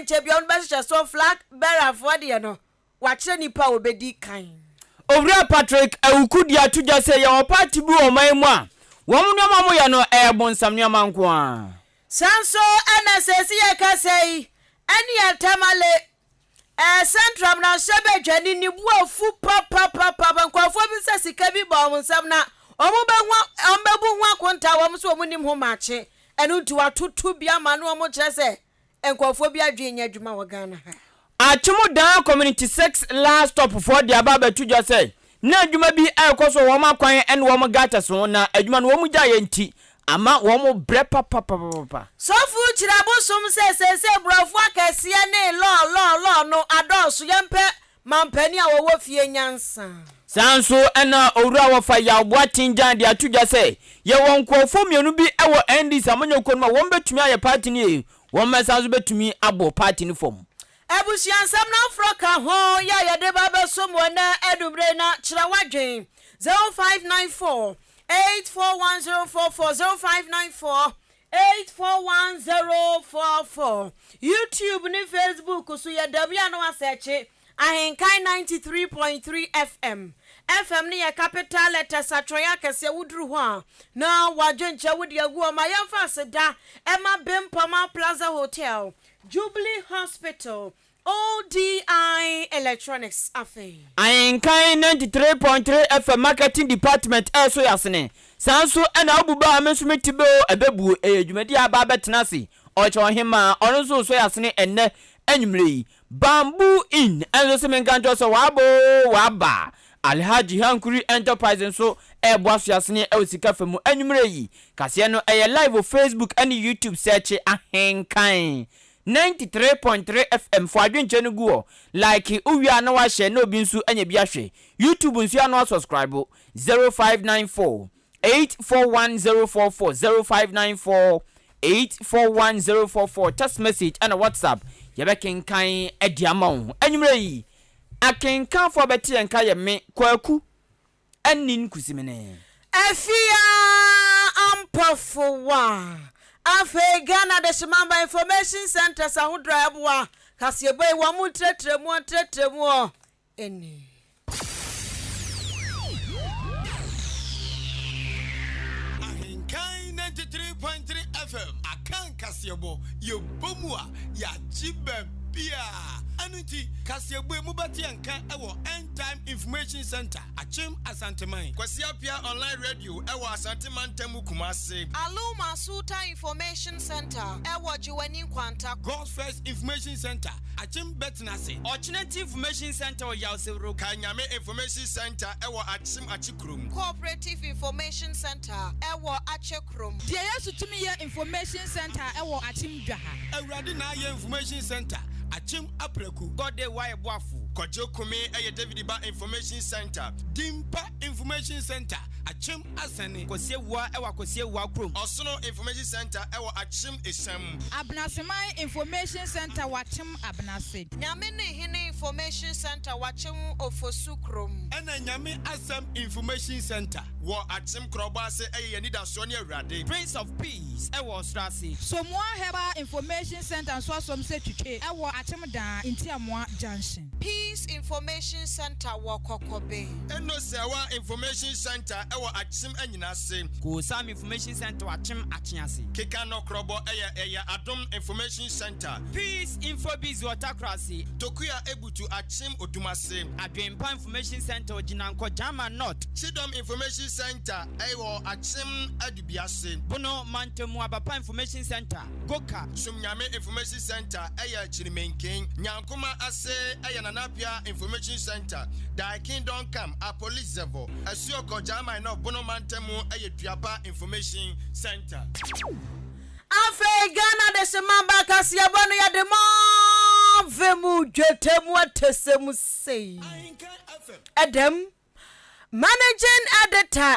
Ɛnkyɛ biara wɔn bɛhyehyɛ so flag bearer foɔ deɛ no, wɔakyerɛ nipa a wɔbɛdi kan. Owura Patrick Awuku de ato dwa sɛ yɛwɔ party bi wɔ ɔman yi mu a wɔn nneɛma a wɔyɛ no ɛyɛ bonsam nneɛma nko ara. Saa nso na seesei yɛrekasa yi, ɛne Tamale eh, Central mmarahyɛbadwani ne bo afu papapapapa. Nkurɔfoɔ bi sɛ sika bi ba wɔn nsam na wɔn bɛhu wɔn bɛbu ho akontaa wɔn nso wɔn nim ho makye. Ɛno nti wɔatoto bi ama no wɔn kyerɛ sɛ nkurɔfoɔ bi adwene nyɛ adwuma wɔ Ghana ha. Akyem Daa Community 6 Last Stop foɔ de aba abɛto dwa sɛ na adwuma bi rekɔ so wɔ wɔn akwan ne wɔn gutters ho na adwuma no wɔn gyaeɛ nti ama wɔn brɛ papapapapa. Sɔfo kyerɛ abosom sɛ seesei borɔfo akɛseɛ ne lɔɔ lɔɔ lɔɔ no adɔɔso yɛmpɛ mampanin a wɔwɔ fie nyansa. Saa nso na Owura Wɔfa Yaw Boateng Gyan de ato dwa sɛ yɛwɔ nkurɔfoɔ mmienu bi wɔ NDC amanyɔkuo no mu a wɔn bɛtumi ayɛ party no yie, wɔn san nso bɛtumi abɔ party no fam. Abusuansɛm no aforɔ ka ho yɛ a yɛde ba bɛsom wɔ nnɛ anwummere yi na kyerɛ w'adwen 0594 841044 0594 841044 YouTube ne Facebook so yɛ dam yɛ a na wasɛɛkye Ahenkan 93.3 FM FM no yɛ capital letters atwerɛeɛ akɛseɛ woduru hɔ a na w'adwenkyerɛ wode agu hɔ ma yɛmfa aseda ɛma Bempɔma Plaza Hotel Jubilee Hospital, ODI Electronics afei. Ahenkan 93.3 FM Marketing Department ɛreso yɛ asene. Saa nso na wobu bɛ a me nso mete bɛ o ɛbɛbuo. Ɛyɛ dwumadie a aba abɛtena ase. Ɔkyɛ Ɔhemaa, ɔno nso resɔ yɛ asene ɛnnɛ anwummerɛ yi. Bamboo Inn nso se menka nkyerɛ wo sɛ waba o waba. Alhaji Hankuri Enterprise nso ɛreboa so yɛ asene wɔ sika fa mu anwummerɛ yi. Kaseɛ no ɛyɛ live wɔ Facebook ne YouTube sɛɛkye Ahenkan 93.3 FM fa w'adwenkyerɛ no gu hɔ like wo wie a na w'ahyɛ na obi nso anya bi ahwɛ YouTube nso a na w'asubscribe 0594 841044 0594 841044 text message ɛna WhatsApp yɛbɛkenkan adi ama wo anwummerɛ yi akenkanfoɔ a bɛte yɛn nka yɛ me Kwaku Annin Kusimene. Afia Ampofowaa. Afei Ghana Adehyemamba Information Centres ahodoɔ a ɛboa kaseɛbɔ yi wɔn ntrɛtrɛmuo ntrɛtrɛmuo ni. Ahenkan 93.3 FM Akan kaseɛbɔ yɛbɔ mu a yɛagye baabiaa ɛno nti kaseɛbɔ yi mobɛte yɛn nka wɔ End Time Information Center Akyem Asanteman. Kwasi Appiah Online Radio wɔ Asante Mantam mu Kumase. Aluma Sultan Information Centre wɔ Gyewane Nkwanta. God's First Information Centre, Akyem Bɛtenase. Ɔkyenati Information Centre wɔ Yawsewuro. Kanyame Information Centre wɔ Akyem Akyekrom. Cooperative Information Centre wɔ Akyekrom. Deɛ Yesu Tumi Yɛ Information Centre wɔ Akyem Dwaha. Awurade Na Ayɛ Information Centre, Akyem Apraku. God Day Wayɛ Boafo. Kwadwo Kome yɛ David Ba Information Centre. Dimpa Information Centre, Akyem Asɛne. Kwasi Awuah wɔ Akwasi Awuah kurom. Ɔsono Information Centre wɔ Akyem Esiam. Abenaseman Information Centre wɔ Akyem Abenase. Nyame ne Hene Information Centre wɔ Akyem Ofosu kurom. Ɛna Nyame Asɛm Information Centre wɔ Akyem Korɔbɔ ase yɛ yɛn anidasoɔ ne Awurade. Prince of Peace wɔ Ɔsoro ase. Somoa Herbal Information Centre nso asom sɛ twitwe wɔ Akyem Daa, Ntiamoa Junction. Peace Information Centre wɔ Kɔkɔbe. Eno Sɛwa Information Centre wɔ Akyem Anyinase. Koosam Information Centre wɔ Akyem Akyease. Keka Nɔkrɔbɔ yɛ ɛyɛ Adom Information Centre. Peace Infobiz wɔ Takorase. Tokua Ebutu Akyem Odumase. Adwenpa Information Centre wɔ Gyinankɔ, Gyama North. Kyidɔm Information Centre wɔ Akyem Adubiase. Bono Mantamu Abapa Information Centre, Goka. Somnyame Information Centre yɛ Kyirimenken. Nyankoma ase yɛ Nana Appiah Information Centre, Thy Kingdom Come, Apolizevo, Asuokɔ, Gyaaman North, Bono Mantamu yɛ Duapa Information Centre. Afei Ghana Adehyeman ba kaseɛbɔ no yɛde ma ve mu dwetɛ mu atɛsɛ mu sei. Ɛdɛm Managing Editor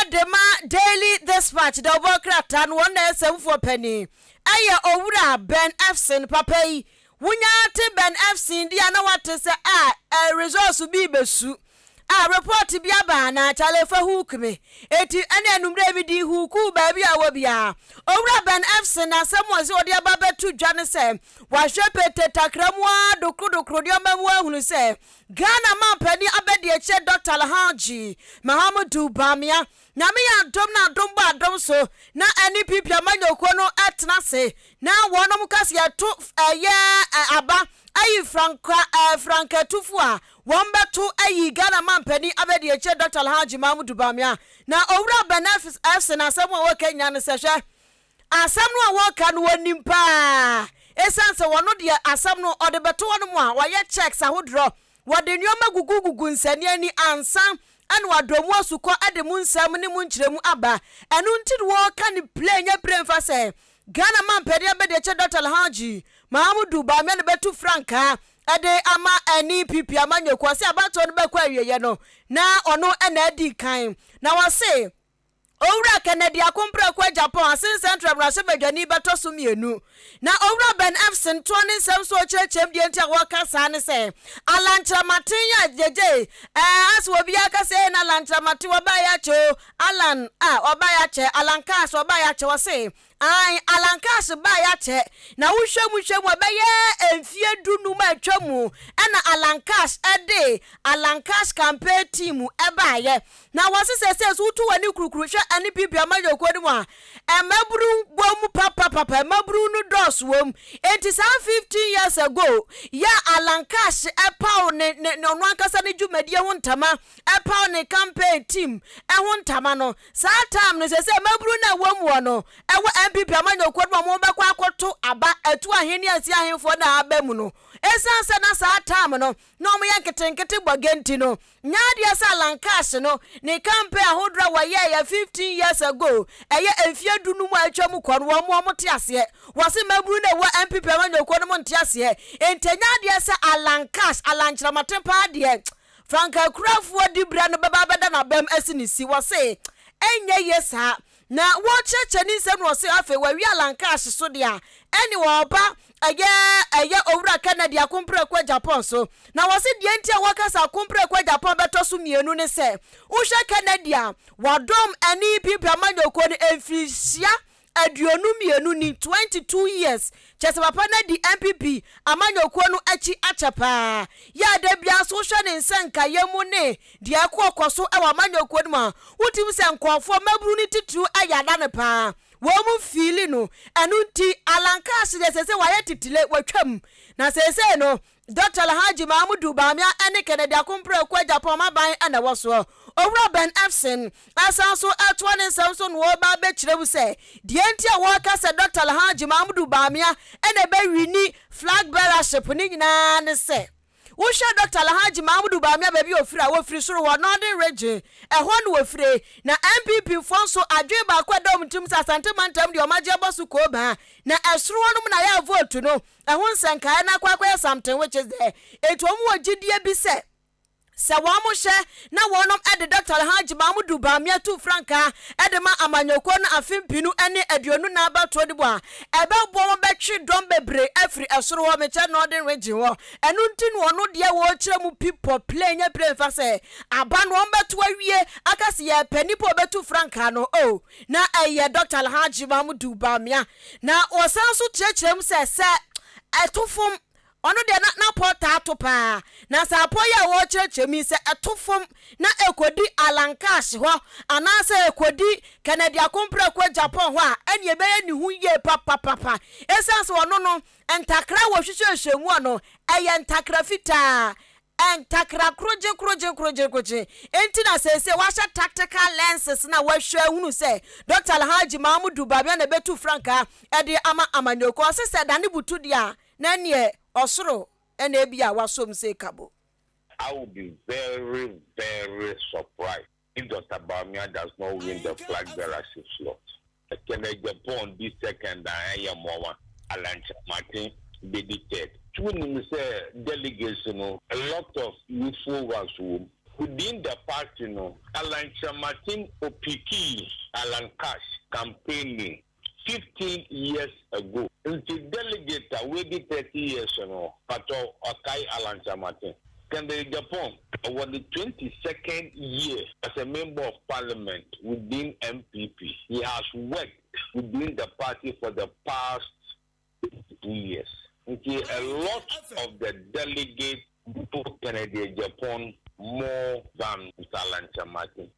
de ma Daily Dispatch dawubɔ krataa no wɔn na ɛyɛ sɛmfoɔ panin ɛyɛ Owura Ben Ephson papa yi wonya te Ben Ephson di a na wate sɛ a ɛ resource bi bɛsu. Ah report bi aba anaa Charlie fa hook me Eti ɛne anummerɛ yi mede hookuu baabi a wɔ biara Owura Ben Ephson asɛm a ɔse ɔde aba abɛto dwa ne sɛ wahwɛ pete takra mu ara dokrodokro nneɛma mu ahunu sɛ Ghana manpanin abadiakyire Dɔkta Alhaji Mahamudu Bawumia Nyame yɛ adom na adom bɔ adom so na NPP amanyɔkuo no tena ase na wɔnom ka sɛ yɛto ɛyɛ aba ayi franka frankatufo a wɔn bɛto ayi Ghana manpanin abadiakyire Dɔkta Alhaji Mahamudu Bawumia. Na Owura Ben Ephson asɛm a wɔka nyinaa ne sɛ hwɛ Asɛm no a wɔka no wɔnim paa ɛsiane sɛ wɔno deɛ asɛm no ɔde bɛto hɔ nom a wɔayɛ checks ahodoɔ, wɔde nnoɔma gugu gugu nsania ani ansa na wɔadɔ mu asukɔ de mu nsɛm ne mu nkyerɛmu aba. Ɛno nti na wɔka no plain nyɛ pire mfa sɛ Ghana manpanin abadiakyire Dɔkta Alhaji Mahamudu Bawumia na bɛtu frankaa de ama NPP amanyɔkuo. Ɔse abatoɔ no bɛkɔ awieɛ no na ɔno na adi kan na wɔse Owura Kennedy Akompreko Agyapong, Asin Central mmarahyɛbadwani bɛtɔ so mmienu. Na Owura Ben Ephson toa ne nsɛm so ɔkyerɛkyerɛm deɛ nti a wɔka saa ne sɛ, Alan Kyerematen a gyegye eh, ase obiara ka sɛ eh, na Alan Kyerematen wɔbaeɛ akyɛ o, Alan ah, ɔbaeɛ akyɛ, Alan Cash ɔbaeɛ akyɛ, ɔse Aane, Alan Cash baeɛ akyɛ, na wohwɛ mu hwɛ mu a, ɛbɛyɛ mfeɛ du-num a atwa mu na Alan Cash de Alan Cash Campaign Team baeɛ. Na wɔse seesei nso wotu w'ani kurukuru hwɛ NPP amanyɔkuo no mu a, mmabunu wɔ mu papapapa, mmabunu no dɔɔso wɔ mu. Enti saa 15 years ago yɛ a Alan Cash paw ne ne ɔno ankasa ne dwumadie ho ntama, paw ne campaign team ho ntama no, Saa time no sɛsɛ mmabunu no a ɛwɔ mu hɔ no ɛwɔ NPP amanyɔkuo no mu a wɔbɛkɔ akɔto aba atu ahen ne asi ahenfoɔ no a aba mu no, ɛsiane sɛ na saa time no na wɔyɛ nketenkete bɔgɛ nti no, nyɛ adeɛ sɛ Alan Cash no ne campaign ahodoɔ a wɔyɛeɛ 15 years ago, ɛyɛ mfeɛ du num a atwa mu kɔ no, wɔn wɔn te aseɛ. Wɔse mmabunu no a ɛwɔ NPP amanyɔkuo no mu nte aseɛ. Enti ɛnyɛ adeɛ sɛ Alan Cash, Alan Kyerematen paa deɛ, Frankaakurafoɔ diberɛ no bɛba abɛda n'abam asi ne si. Wɔse, Ɛnyɛ yie saa. Na wɔrekyerɛkyerɛ ne nsɛm no wɔse afei wawie Alan Cash so deɛ a, ɛne ɔreba ɛyɛ ɛyɛ Owura Kennedy Akompreko Agyapong so. Na wɔse deɛ nti a wɔka sɛ Akompreko Agyapong bɛtɔ so mmienu ne sɛ, wohwɛ Kennedy a, wadɔm NPP amanyɔkuo no mfirihyia 22 ni, 22 years, kyerɛ sɛ papa no adi NPP amanyɔkuo no akyi akyɛ paa. Yɛ a da biara nso wohwɛ ne nsɛnkaeɛ mu ne deɛ ɛkɔ kɔ so wɔ amanyɔkuo no mu a, wotumi sɛ nkurɔfoɔ, mmabunu no titiriw yɛ ada no paa. Wɔn mu fiili no. Ɛno nti Alan Cash deɛ seesei wayɛ titile, watwam. Na seesei no, Dɔkta Alhaji Mahamudu Bawumia ne Kennedy Akompreko Agyapong aban na ɛwɔ soɔ. Owura Ben Ephson san nso toa ne nsɛm so na ɔreba abɛkyerɛ mu sɛ deɛ nti a wɔreka sɛ Dɔkta Alhaji Mahamudu Bawumia na ɛbɛwini flag bearership no nyinaa ne sɛ wohwɛ Dɔkta Alhaji Mahamudu Bawumia baabi a ɔfiri a, ɔfiri soro hɔ, Northern Region, ɛhɔ na ɔfire. Na NPP foɔ nso adwene baako a ɛda wɔn tirim sɛ Asante mantam deɛ wɔagye abɔ so koobaa na ɛsoro hɔnom na yɛ a vote no ɛho nsɛnkaeɛ no akɔ akɔyɛ something which is there. Enti wɔn wɔ gyidie bi sɛ, sɛ wɔn hwɛ na wɔnom de Doctor Alhaji Mahmudu Bawumia tu frankaa de ma amanyɔkuo no afe 2024 abatoɔ no mu a, ɛbɛboa wɔn bɛtwe dɔm bebree afiri ɛsoro hɔ, mekyerɛ Northern Region hɔ. Ɛno nti na ɔno deɛ wɔrekyerɛ mu pi pɔ plane nyɛ plane fa sɛ aba no wɔn bɛto awie aka sɛ yɛpɛ nipa a ɔbɛtu frankaa no oh na ɛyɛ Doctor Alhaji Mahmudu Bawumia. Na wɔsan nso kyerɛkyerɛ mu sɛ, sɛ ɛto fam, ɔno deɛ na n'apɔ taa to paa, na sɛ apɔ yi a wɔrekyerɛkyerɛ mu yi, sɛ ɛto fam na ɛkɔdi Alan Cash hɔ anaasɛ ɛkɔdi Kennedy Akompreko Agyapong hɔ a, ɛnneɛ ɛbɛyɛ ne ho yie papapapa. Ɛsiane sɛ ɔno no, ntakra a wɔhwehwɛhwɛ mu no, ɛyɛ ntakra fitaa. Ntakra korogye korogye korogye korogye nti na seesei wɔahyɛ tactical lenses na wɔahwɛ ahunu sɛ Dɔkta Alhaji Mahamudu Bawumia na ɛbɛtu frankaa de ama amanyɔkuo. Ɔse sɛ dane butu deɛ a, na ɛneɛ ɔsoro na ebia wasɔ mu sei kabo. I will be very very surprised if Doctor Bawumia does not win the flag bearership slot. Kenneth Agyapong di second a ɛyɛ mmoawa, Alan Kyerematen bedi third. Wonim sɛ delegates no a lot of youthful ones wom. Within the party no, Alan Kyerematen opikii Alan Cash campaigning 15 years ago. Nti delegate a wadi 30 years no, patɔ ɔkae Alan Kyerematen? Kennedy Agyapong ɔwɔ ne 22nd year as a member of parliament within NPP. He has worked within the party for the past 2 years. Nti a lot of the delegates vote Kennedy Agyapong more than Mr. Alan Kyerematen.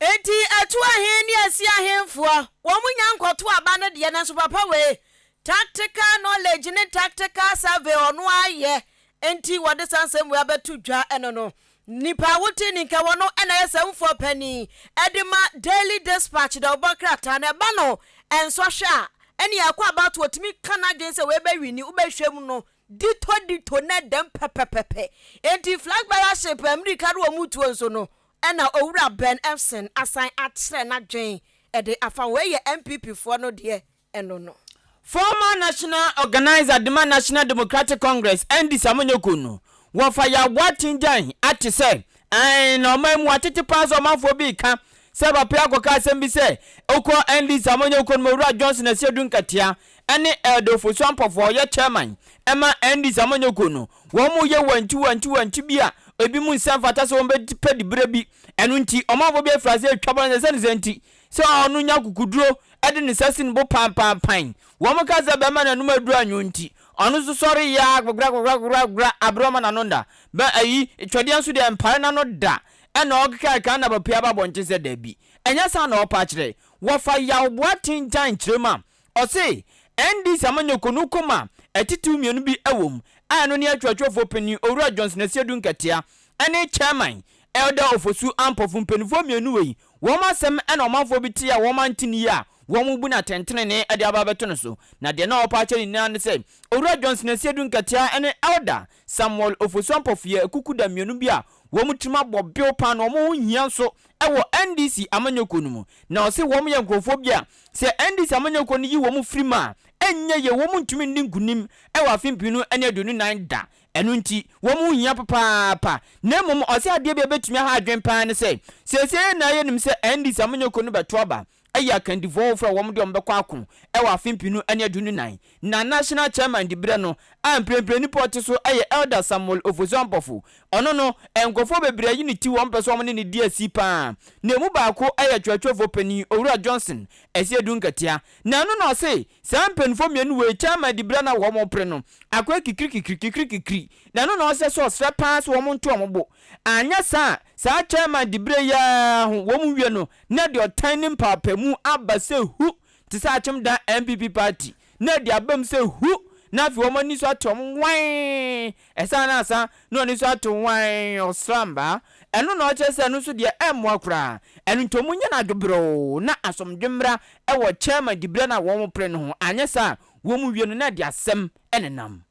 Enti ɛto ahen ne asi ahemfoɔ wɔn mu nya nkɔto aba no deɛ, nanso papa wei tactical knowledge ne tactical survey ɔno ayɛ, nti wɔde saa nsɛm wei abɛto dwa. Ɛno no nipa a wote ne nka wɔ no ɛna yɛ sɛmfoɔ panin ɛde ma Daily Dispatch da ɔbɔ krataa no ɛba no ɛnsɔhwɛ a ɛne akɔ abato otumi ka n'adwene sɛ wɔbɛwi ni wobɛhwɛ mu no ditto ditto na dɛm pɛpɛpɛpɛ. Enti flag bearership Amerika no wɔ mu tuo nso no, ɛna Owura Ben Ephson asan akyerɛ n'adwene ɛde afa wɔn yɛ NPP foɔ no deɛ ɛno no. Former national organizer dema National Democratic Congress, NDC amanyɔkuo no, wɔfa Yaw Boateng Gyan ate sɛ ɛn na ɔman mu atete paa sɛ ɔmanfoɔ bi ka sɛ papa akɔka asɛm bi sɛ okɔ NDC amanyɔkuo no mu, Owura Johnson Asiedu Nketia ɛne Elder Ofosu Ampofo a ɔyɛ chairman ɛma NDC amanyɔkuo no, wɔn mo yɛ wanti wanti wanti bi a ebi mu nsa mfata sɛ wɔn bɛpɛ diberɛ bi. Ɛno nti ɔmanfoɔ bi afiri ase atwa bɔ no sɛ ne sɛ nti sɛ ɔno nya kukuduro ɛde ne nsa si ne bo pampampan. Wɔn ka sɛ bɛrima n'anum aduru anwo nti ɔno nso sɔre yɛ agogragogragogra abere ɔma n'ano da bɛ ayi twɛdeɛ nso deɛ mpare n'ano da. Ɛna ɔkeka kan na bapia ba abɔnten sɛ daabi, ɛnyɛ saa na ɔpa akyerɛ. Wɔfa Yaw Boateng Gyan kyerɛ mu a ɔse NDC amanyɔkuo no kɔm a ɛtitiw mmienu bi wɔ mu a ɛno ne atwerɛtwerɛfoɔ panin Owura Johnson Asiedu Nketia ɛne chairman Elder Ofosu Ampofo. Mpanimfoɔ mmienu wei wɔn asɛm ɛna ɔmanfoɔ bi te a wɔn ante ne yie a wɔn bu no atɛntenene de aba abɛto no so. Na deɛ na ɔpa akyɛ ne nyinaa ne sɛ Owura Johnson Asiedu Nketia ne Elder Samuel Ofosu Ampofo yɛ akuku da mmienu bi a wɔn tirim abɔ bew paa na wɔn ho hia nso ɛwɔ NDC amanyɔkuo no mu. Na ɔse wɔn yɛ nkurɔfoɔ bi a sɛ NDC amanyɔkuo no yi wɔn firi mu a, ɛnyɛ yɛ wɔn ntumi nni nkunim ɛwɔ afe 2024 da. Ɛno nti wɔn ho hia papaapa. Na mmom ɔsɛ adeɛ bi a ɛbɛtumi aha adwen paa ne sɛ seesei yɛn nyinaa yɛnim sɛ NDC amanyɔkuo no bɛto aba ɛyɛ akandifoɔ foforɔ a wɔn de wɔn bɛkɔ ako ɛwɔ afe 2024. Na national chairman di berɛ no a mprempren nipa ɔte so ɛyɛ Elder Samuel Ofosu Ampofo. Ɔno no nkurɔfoɔ bebree ayi ne ti, wɔn pɛ sɛ wɔn ne ne di asi paa, na emu baako ɛyɛ twerɛtwerɛfoɔ panin Owura Johnson Asiedu Nketia. Na ɛno na ɔse saa mpanimfoɔ mmienu wei chairman di berɛ no a wɔn pere no akɔyɛ kikiri kikiri kikiri kikiri. Na ɛno na ɔsɛ sɛ ɔsrɛ paa sɛ wɔn nto wɔn bo, anyɛ saa saa chairman di berɛ yi ara ho wɔn wie no na deɛ ɔtan ne mpaapamu aba sɛ hu te sɛ akyem da NPP party na de aba mu sɛ hu, na afei wɔn ani so ate wɔn wan ɛsan na asa na wɔn ani so ate wan ɔsramba. Ɛno na ɔkyerɛ sɛ ɛno nso deɛ ɛmmoa koraa. Ɛno nti wɔn nyɛ no adwobrɛw na asomdwe mmra ɛwɔ chairman diberɛ no a wɔn pere no ho, anyɛ saa wɔn wie no na de asɛm ɛnenam.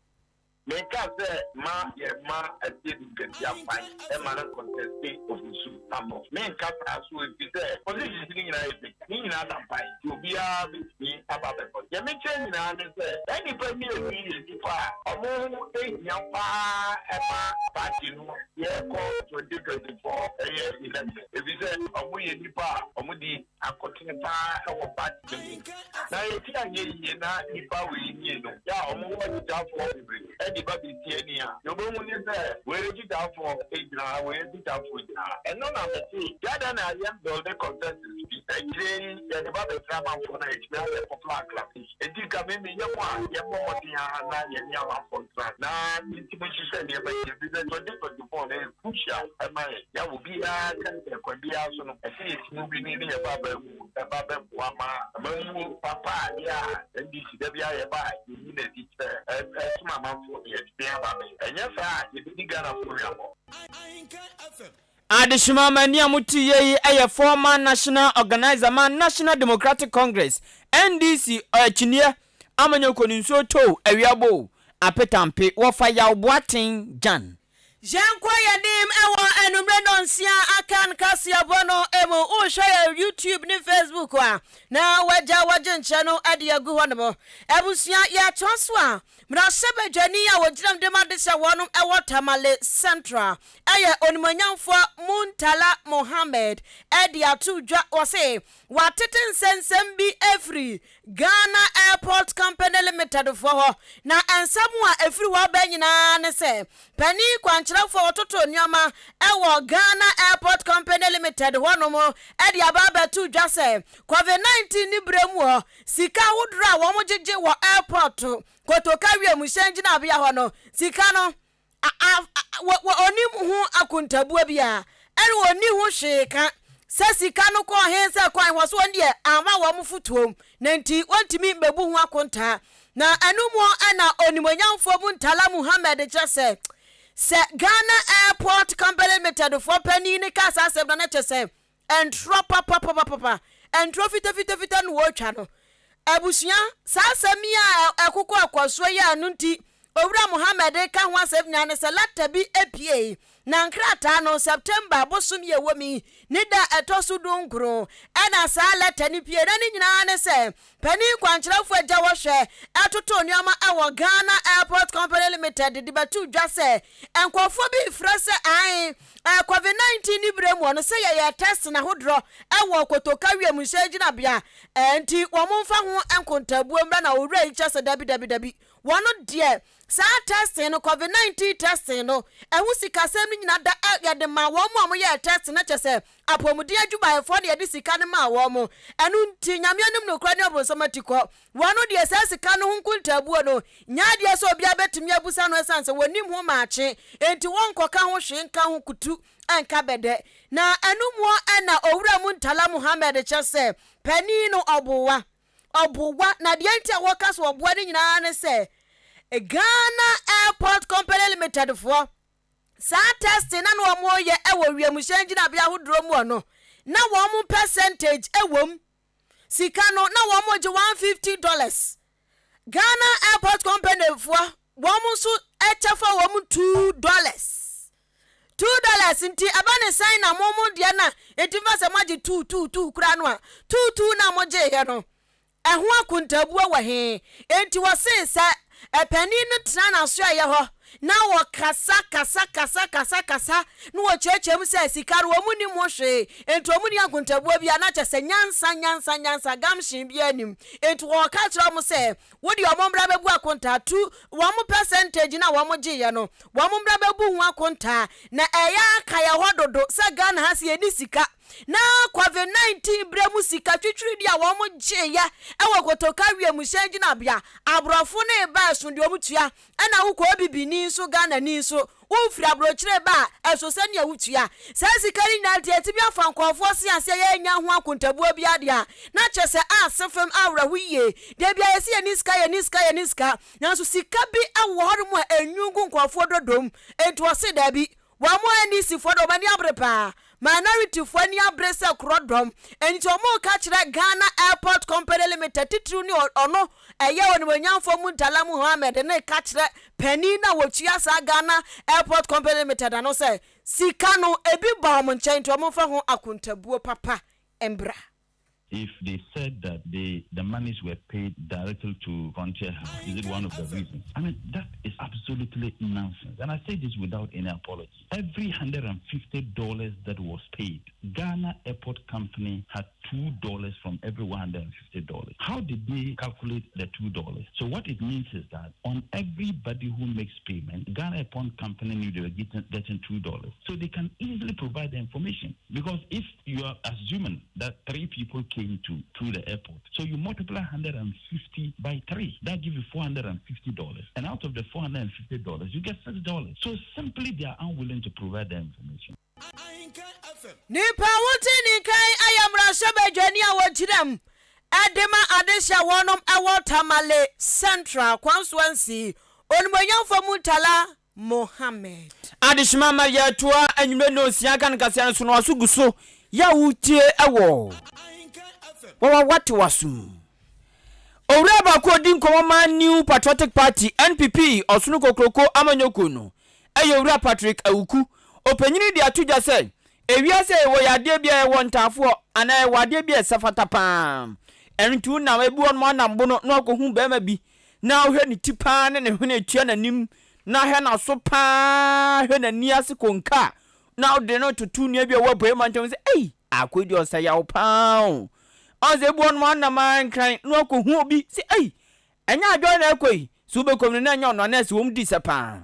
Menka sɛ ma yɛma Asiedu Nketia kwan ma no nconteste Ofosu Ampofo. Menka saa so ɛfiri sɛ positions no nyinaa yɛ vacant. Ne nyinaa da mpan nti obiara bɛtumi aba abɛkɔ. Deɛ mekyerɛ nyinaa ne sɛ saa nnipa mmienu yi yɛ nnipa a ɔmo ho hia paa ɛma party no yɛrekɔ 2024 ɛyɛ election, ɛfiri sɛ ɔmo yɛ nnipa a ɔmo di akotene paa ɛwɔ party no mu. Na yɛti anyɛ yie na nnipa wei mmienu yɛ a ɔmo wɔ akyitaafoɔ bebree ɛde ba bɛsi ani a, deɛ wobɛhu ne sɛ wei akyitaafoɔ gyina ha, wei akyitaafoɔ gyina ha. Ɛno na mete yɛada na yɛn build consensus bi akyire yi yɛde ba bɛtena amanfoɔ no a yɛtumi ayɛ popular acclamation. Enti nka me meyɛ mu a yɛmmɔ mmɔden ara na yɛne amanfoɔ ntena na yɛntumi nhyehyɛ nneɛma yie, ɛfiri sɛ 2024 no ɛyɛ crucial ɛma yɛn. Yɛ a obiara ka sɛ kwan biara so no ɛsɛ yɛtumi win ne yɛba aba mu ɛba bɛboa ma amammuo papa a yɛ a NDC da bi a yɛba a yɛyi n'adi sɛ ɛsom amanfoɔ no yɛtumi aba bɛyɛ. Ɛnyɛ saa a yɛbɛdi Ghanafoɔ hwammɔ. Adehyema amani a mote yie yi yɛ former national organizer ma National Democratic Congress, NDC, akyiniɛ amanyɔkuo no nsuo too awiabo apetampe wɔfa Yaw Boateng Gyan. Yɛnkɔ yɛnim ɛwɔ anummerɛ 6:30 aka nkaseɛbɔ no mu. Wohwɛ yɛ YouTube ne Facebook a na wagya wɔgye nkyerɛ no de agu hɔ nom. Abusua, yɛatoa so a mmarahyɛbadwani a wɔgyinam de ma de hyɛ wɔnom ɛwɔ Tamale Central ɛyɛ Onimonyamfoɔ Muntala Mohammed ɛde ato dwa wɔ se watete nsɛnsɛm bi afiri Ghana Airport Company Limited foɔ hɔ, na nsɛm a ɛfiri hɔ aba nyinaa ne sɛ, panin kwankyerɛfoɔ a ɔtoto nneɛma wɔ Ghana Airport Company Limited hɔnom de aba abɛto dwa sɛ, Covid 19 ne berɛ mu hɔ, sika ahodoɔ a wɔgyegye wɔ airport Kotoka wiemhyɛn gyinabea hɔ no, sika no, a, a, wɔ, wɔ, ɔnnim ho akontabuo biara, ɛna ɔnni ho hwee ka. Sɛ sika no kɔɔ he sɛ kɔɔ he, wɔ so wɔn deɛ amma wɔn fotoom, na nti wɔntumi mmɛbu ho akontaa. Na ɛno mu na Onimuonyamfoɔ Muntala Muhammed kyerɛ sɛ, sɛ Ghana Airport Company Limited foɔ panin no kaa saa asɛm no a, na kyerɛ sɛ Ntorɔ papapapapa, ntorɔ fitafitafita na wɔretwa no. Abusua, saa asɛm yi a ɛkokɔ ɛkɔsoɔ yi a ɛno nti Owura Mohammed reka ho asɛm nyinaa ne sɛ lɛtɛ bi puei, na nkrataa no, September bosom yi a ɛwɔ mu yi ne da a ɛtɔ so dunkron ɛna saa lɛtɛ no puei, na ne nyinaa ne sɛ Panin kwankyerɛfo agya wɔhwɛ ɛtoto nneɛma ɛwɔ Ghana Airport Company Limited de bɛtoo dwa sɛ nkurɔfoɔ bi refrɛ sɛ ae ɛɛ Covid 19 ne berɛ mu ɔno sɛ yɛyɛ testing ahodoɔ ɛwɔ Kotoka wiemhyɛn gyinabea ɛɛ nti wɔn mfa ho nkontabuo mmra na owura yi kyerɛ sɛ dabi dabi dabi wɔn deɛ saa testing no Covid 19 testing no ɛho sikasɛm no nyina da ɛ yɛde ma wɔn a wɔyɛɛ testing no kyɛ sɛ Apɔmuden adwumayɛfoɔ na yɛde sika no maa wɔn. Ɛno nti, Nyame anim nokorɛ ne ɔbronsam atikɔ. Wɔn deɛ, saa sika no ho nkontaabuo no, nyɛ adeɛ sɛ obiara bɛtumi abusa no ɛsiane sɛ wɔnnim ho maakye, enti wɔnkɔka ho hwee nka ho kutu nka bɛdɛ. Na ɛno muɔ na Owura Muntala Muhammed kyɛ sɛ, panin no ɔboa. Ɔboa, na deɛ nti a wɔka sɛ ɔboa no nyinaa ne sɛ, Ghana Airport Company Limited foɔ, Saa testing na na wɔyɛ wɔ wiemhyɛn gyinabea ahodoɔ mu no, na wɔn percentage wɔ mu. Sika no, na wɔgye $150. Ghana Airport Company foɔ, wɔn nso kyɛfa wɔ mu $2. $2 nti ɛba ne sɛn na mo mo deɛ na nti fa sɛ moagye two two two koraa no a, two two na mogyeeɛ no, Ɛho akontaabuo wɔ he? Enti wɔsee sɛ, Panin no tena n'asoɛeɛ hɔ na wɔkasa kasa kasa kasa kasa na wɔkyerɛkyerɛ mu sɛ sika no wɔn nnim ho hwee, enti wɔn nni akontaabuo biara, na kyerɛ sɛ nyansa nyansa nyansa gumption biara nnim. Enti wɔka kyerɛ wɔn sɛ, Wodeɛ wɔn mmra bɛbu akontaa, tu wɔn percentage no a wɔn gyeeɛ no, wɔn mmra bɛbu ho akontaa, na ɛyɛ aka yɛn hɔ dodo sɛ Ghana ha sɛ yɛnni sika. Na Covid 19 berɛ mu sika twitwiridie a wɔn gyeeɛ wɔ Kotoka wiemhyɛn gyinabea, aborɔfo no reba ɛso deɛ wɔn tua, ɛna wokɔ obibini nso Ghanani nso wofiri abrokyire ba a ɛso sɛdeɛ wotua. Saa sika no nyinaa nti yɛtumi afa nkurɔfoɔ se aseɛ yɛnnya ho akontabuo biara deɛ a na kyerɛ sɛ ase fam awerɛho yie. Da biara yɛse yɛnni sika yɛnni sika yɛnni sika nanso sika bi wɔ hɔnom a ɛnwu ngu nkurɔfoɔ dodom enti wɔse daabi Wɔn NDC foɔ deɛ wɔn ani abere paa. Minority foɔ ani abere sɛ korɔdɔm. Enti wɔn reka kyerɛ Ghana Airport Company Limited titiriw ne ɔno ɛyɛ onimuonyamfoɔ Muntala Muhammed no reka kyerɛ panin no a wɔtua saa Ghana Airport Company Limited ano sɛ sika no ebi ba wɔn nkyɛn nti wɔn mfa ho akontabuo papa mbra. If they said that the the monies were paid directly to Frontier House, is it one of the reasons? I mean, that is absolutely nonsense. And I say this without any apology. Every $150 that was paid, Ghana Airport Company had $2 from every $150. How did they calculate the $2? So what it means is that on everybody who makes payment, Ghana Airport Company knew they were getting, getting $2. So they can easily provide the information. Because if you are assuming that three people came to through the airport, so you multiply 150 by three, that gives you $450. And out of the $450, you get $6. So simply they are unwilling to provide the information. Nipa a wote ne nka yi yɛ mmarahyɛbadwani a wɔgyina mu de ma adehye a wɔnom wɔ Tamale Central Constituency, Onimuonyamfoɔ Murtala Mohammed. Adehyema ma yɛtoa anwummerɛ nnɔnsia Ghana kaseɛ no so no aso gu so yɛ a wotie wɔ wawa wate w'asom. Owura baako a ɔdi nkɔmmɔ ma New Patriotic Party, NPP, Ɔsono Kokroko amanyɔkuo no yɛ Owura Patrick Awuku. Ɔpanyini de ato dwa sɛ, ewiase a yɛwɔ yi adeɛ bi a yɛwɔ ntaafoɔ anaa yɛwɔ adeɛ bi a ɛsɛ fata pa ara. Ɛno nti wonam ebi wɔ nom anam bo no na wakɔhu barima bi na wohwɛ ne ti pa ara ne ne hwene atua n'anim na hwɛ n'aso pa ara hwɛ n'ani ase konka a, na wode no toto nua bi a ɔwɔ apueeɛ mantam sɛ, Ei, akoa yi deɛ ɔsɛ yaw pa ara o. Ɔn sɛ ebi wɔ nom a ɔnam ara nkran na wakɔhu obi sɛ ei ɛnyɛ adwɔre na ɛkɔ yi, sɛ wobɛkɔ mu no na ɛnyɛ ɔno a na ɛsɛ wɔn di sɛ paa.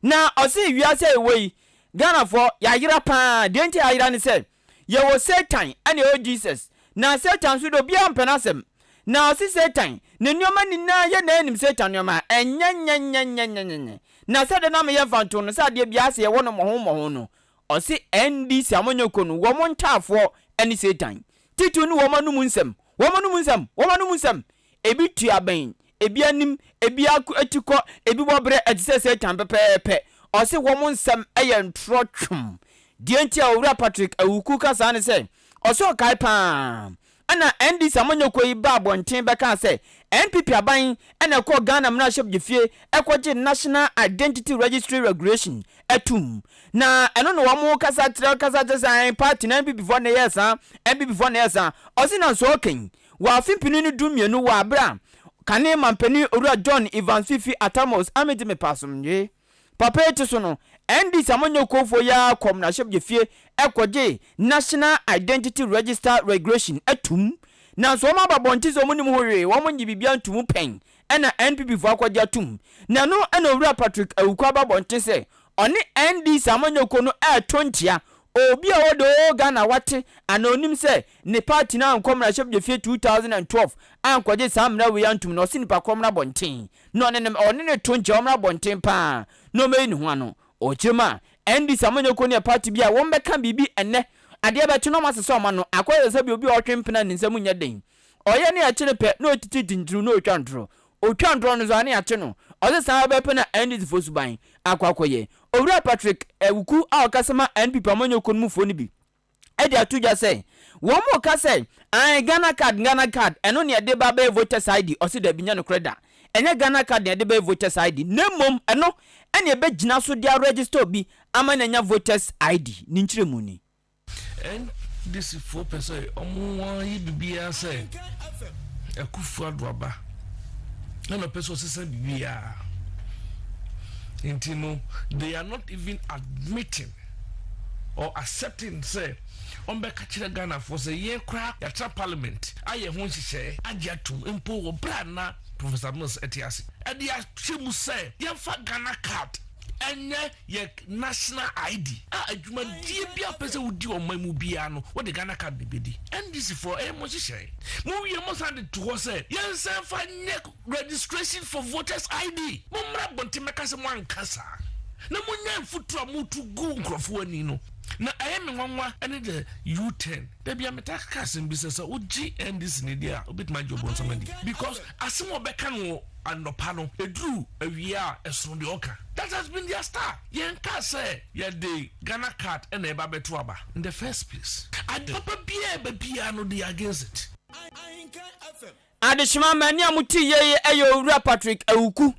Na ɔse wiase a yɛwɔ yi Ghanafoɔ yɛayera paa, deɛ nti a yɛayera ne sɛ yɛwɔ Satan ɛna yɛwɔ Jesus, na Satan nso deɛ obiara mpɛ n'asɛm. Na ɔse Satan ne nneɛma nyinaa yɛ na yɛnim Satan nneɛma a ɛnyɛ nyɛ nyɛ nyɛ nyɛ nyɛ nyɛ. Na sɛdeɛ na meyɛ mfantoho no sɛ adeɛ biara sɛ yɛwɔ no mmɔho mmɔho no, Ɔse NDC amanyɔkuo no wɔn ntaafoɔ ne Satan, titiriw ne wɔn anum nsɛm, wɔn anum nsɛm, wɔn anum nsɛm, ebi tua abɛn, ebi anim, ebi atikɔ, ebi bɔberɛ ɛte sɛ Satan pɛpɛɛpɛ. Ɔse wɔn nsɛm yɛ ntorɔ twom. Deɛ nti a Owura Patrick Awuku ka saa ne sɛ, ɔse ɔkae paa Ɛna NDC amanyɔkuo yi baa abɔnten bɛkaa sɛ NPP aban na ɛkɔɔ Ghana mmarahyɛbdwafie kɔgyee National Identity Registry Regulation toom. Na ɛno na wɔn kasa kyerɛ kasa kyerɛ sɛ ae party no NPP foɔ na ɛyɛɛ saa, NPP foɔ na ɛyɛɛ saa. Ɔse na nso ɔka yi wɔ afe mpenu ne du mmienu wɔ aberɛ a kane mampanin Owura John Evans Fifi Atta Mills Amedzi Mepa Asomdwee Papa yi te so no, NDC amanyɔkuofoɔ yi ara kɔɔ mmarahyɛbadwafie kɔgyee National Identity Register Regulation toom. Nanso wɔn aba abɔnten sɛ wɔn nnim ho hwee, wɔn nnye biribiara nto mu pɛn ɛna NPP foɔ akɔgye atom. Na ɛno na Owura Patrick Awuku aba abɔnten sɛ ɔne NDC amanyɔkuo no reto nkyea. Obi a ɔwɔ the whole Ghana wate anaa onim sɛ ne party no ankɔ mmarahyɛbadwafie 2012 ankɔgye saa mmara wei antom no, ɔse nipa korɔ mmra abɔnten. na ɔne no ɔne no to nkyɛ ɔmmra abɔnten paa na ɔmmɛyi ne ho ano. Ɔkyerɛ mu a, NDC amanyɔkuo no yɛ party bi a wɔbɛka biribi ɛnnɛ, adeɛ bɛkye na wɔasesa wɔn ano, akɔyɛ sɛ sɛdeɛ obi a ɔtwe mpena ne nsam nyɛ den. Ɔyɛ ne yɛkye no pɛ na ɔtiti tintiriw na ɔtwa ntorɔ. Ɔtwa ntorɔ no nso a na yɛakye no. Ɔse saa pɛpɛɛpɛ na NDC foɔ suban akɔ akɔyɛ. Owura Patrick Awuku a ɔkasa ma NPP amanyɔkuo no mufoɔ no bi, de ato dwa sɛ wɔn ka sɛ ae Ghana card Ghana card ɛno na yɛde ba bɛyɛ voters ID, ɔse dabi nyɛ nokorɛ da, ɛnyɛ Ghana card na yɛde bɛyɛ voters ID na mmom ɛno ɛna ɛbɛgyina so de aregister obi ama no anya voters ID, ne nkyerɛmu ni. NDC foɔ pɛ sɛ ɔmo yɛ biribiara sɛ Akufo Addo aba ɛna ɔpɛ sɛ ɔsesa biribiara nti no they are not even admitting or accepting sɛ ɔmbɛka kyerɛ Ghanafoɔ sɛ yɛn koraa yɛatra parliament ayɛ ho nhyehyɛɛ agye atom mpo wɔ berɛ a na Professor Mills ɛte ase ɛde ahyɛ mu sɛ yɛmfa Ghana card ɛnyɛ yɛ national ID a adwumadie bi a pɛ sɛ wodi ɔman mu biara no wode Ghana card na ɛbɛdi. NDC foɔ ɛyɛ mo nhyehyɛe. Mo wie mo san de to hɔ sɛ yɛnsan fa nyɛ registration for voters ID. Mo mmra abɔnten mmɛka sɛ mo anka saa na mo nya mfuturo a motu gu nkurɔfoɔ ani no. Na ɛyɛ me nwanwa ɛne the U-turn. Da bia metaa keka asɛm bi sɛ sɛ wogye NDC ni di a wobɛtumi agye ɔbonsam adi because asɛm a ɔbɛka no wɔ anɔpa no ɛduru awia a ɛsono deɛ ɔka. That has been their style. Yɛnkaa sɛ yɛde Ghana card na ɛba bɛto aba in the first place. Ade papa biara ɛba biara no they are against it. Adehyema mani a mote yei yɛ Owura Patrick Awuku.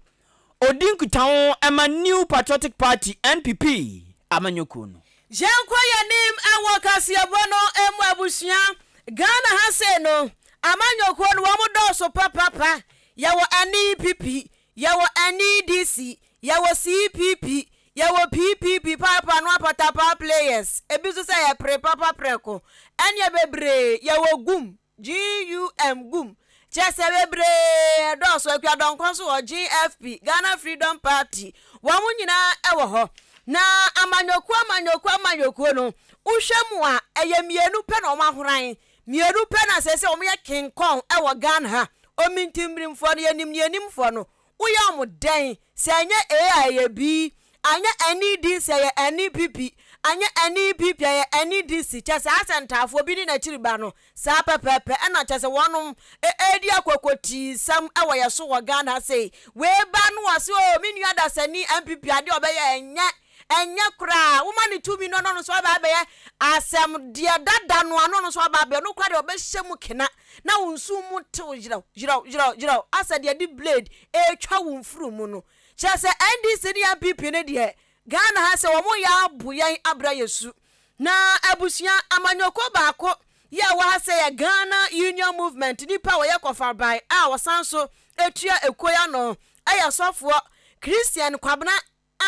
Ɔdi nkutaho ma New Patriotic Party, NPP, amanyɔkuo no. Yɛnkɔ yɛnim wɔ kaseɛbɔ no mu abusua, Ghana ha sei no amanyɔkuo no wɔn dɔɔso papapa, yɛwɔ NEPP, yɛwɔ NEDC, yɛwɔ CPP, yɛwɔ PPP, paapa no apatapaa players, ebi nso sɛ yɛ pere papa prɛko, ɛneɛ bebree, yɛwɔ gum, GUM, gum, kyerɛ sɛ bebree ɛdɔɔso, Akua Donkor nso wɔ GFP, Ghana Freedom Party, wɔn nyinaa ɛwɔ hɔ. Na amanyɔkuo amanyɔkuo amanyɔkuo no, wohwɛ mu a, ɛyɛ mmienu pɛ na wɔn ahoran, mmienu pɛ na seesei wɔn yɛ King Kong ɛwɔ Ghana ha, Omintimbirimfoɔ no, yɛnim ne yɛnimfoɔ no, woyɛ wɔn dɛn? Sɛ ɛnyɛ A a ɛyɛ B, anyɛ NED sɛ ɛyɛ NEPP, anyɛ NEPP a ɛyɛ NEDC, kyerɛ sɛ asɛ ntaafoɔ bi ne n'akyiri ba no, saa pɛpɛɛpɛ ɛna kyerɛ sɛ wɔnom ɛredi akokotiisɛm ɛwɔ yɛ so wɔ Ghana ha sei. Wei ba no ɔse oo me nua dasani NPP adeɛ ɔbɛyɛ ɛnyɛ, ɛnyɛ koraa, woma no tumi no ɔno nso aba abɛyɛ asɛm deɛ dada no ano ɔno nso aba abɛyɛ, ɔno koraa deɛ ɔbɛhyɛ mu kena na wo nso mu tew yerɛw yerɛw yerɛw yerɛw asɛ deɛ de blade ɛretwa wo mfuru mu no. Kyerɛ sɛ NDC ne NPP no deɛ Ghana ha sɛ wɔn yɛ abo yɛn abra yɛ su. Na abusua amanyɔkuo baako yɛ ɛwɔ ha sɛ yɛ Ghana Union Movement nipa a wɔyɛ kɔfabae a wɔsan so tua ekuo yi ano ɛyɛ sɔfoɔ Christian Kwabena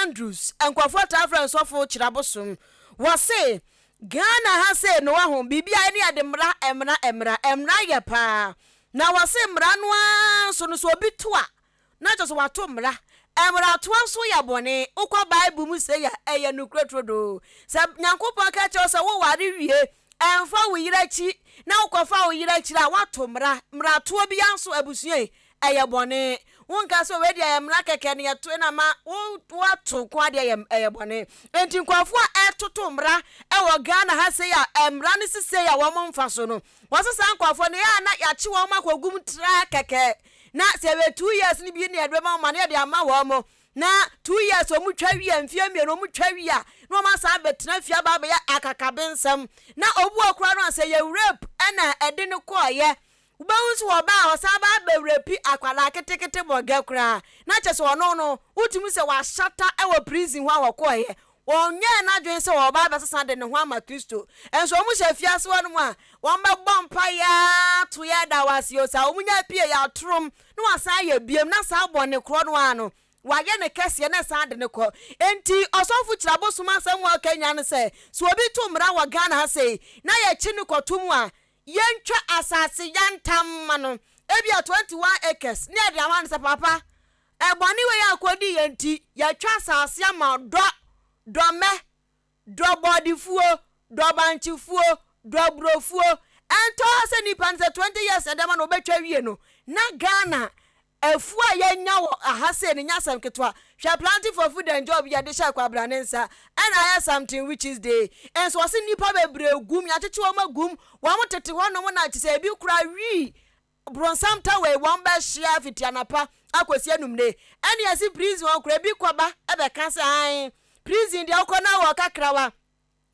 Andrews, nkurɔfoɔ taa frɛ no sɔfo Kyerɛabosom. Wɔse. Ghana ha sei no wahu, biribi a ɛne yɛde mmara, mmara, mmara, mmara yɛ paa. Na wɔse mmara no ara nso no, sɛ obi to a, na kyerɛ sɛ wato mmara. Mmaratoɔ nso yɛ bɔne. Wokɔ Bible mu sei a, ɛyɛ nokorɛ turodoo. Sɛ Nyankopɔn ka kyerɛ wo sɛ woware wie, ɛmfa wo yere akyi, na wokɔfa wo yere akyiri a, woato mmara. Mmaratoɔ biara nso, abusua yi, ɛyɛ bɔne. Wonka sɛ wei deɛ ɛyɛ mmara kɛkɛ na yɛtoe na ma wo woato nko ara deɛ ɛyɛ ɛyɛ bɔne. Enti nkurɔfoɔ a ɛretoto mmara wɔ Ghana ha sei a mmara no si sei a wɔn mfa so no, wɔse saa nkurɔfoɔ no yɛ a na yɛakye wɔn akɔgu mu tra kɛkɛ. Na sɛ ɛyɛ 2 years no bi na yɛde bɛma wɔn a na yɛde ama wɔn. Na 2 years wɔn twa wie a, mfeɛ 2 wɔn twa wie a, na wɔn asan abɛtena fie aba abɛyɛ akakabensɛm. Na obi wɔ koraa no a sɛ yɛ rape ɛna ɛde no kɔɔyɛ. Wobɛhu nso wɔ ɔbaa a ɔsan ba abɛrape akwadaa ketekete bɔgɛ koraa na kyerɛ sɛ ɔno no wotumi sɛ wahyata wɔ prison hɔ a wɔkɔeɛ. Ɔnyɛɛ n'adwene sɛ ɔreba abɛsesa de ne ho ama Kristo. Nso wɔn hyɛ afiase hɔ nom a, wɔbɛbɔ mpaeɛ ara to yɛ da wo ase o, saa wɔn nya pie yɛ atorom na wasan ayɛ biom na saa bɔne korɔ no ara no wayɛ no kɛseɛ na ɛsan de no kɔ. Enti ɔsɔfo Kyirabosom asɛm a ɔka nyinaa ne sɛ, sɛ obi to mmara wɔ Ghana ha sei na yɛkye no kɔto mu a, Yɛntwa asase yantam mma no, ebia 21 acres, na yɛde ama no sɛ, Papa, bɔne wei a wokɔdii yɛ nti, yɛatwa asase ama wo. Dɔ, dɔ mmɛ, dɔ bɔɔdefuo, dɔ bankyefuo, dɔ aburofuo. Ɛntɔ hɔ sɛ nipa no sɛ 20 years na yɛde ama no, ɔbɛtwa awie no, na Ghana Afuo a yɛanya wɔ ha sei no nyɛ asɛm ketewa. Hwɛ planting for food and job yi a yɛde hyɛɛ Kwabena ne nsa ɛna ayɛ something which is day. Nso ɔse nnipa bebree gum, yɛakyekye wɔn agum, wɔn tete hɔ nom na kyesɛ ebi koraa wii bronsam tower yi wɔn bɛhyia fiti anapa akɔsi anumire. Ɛne yɛse prison hɔ koraa ebi kɔba ɛbɛka sɛ ae prison deɛ wokɔ na wɔ kakrawa.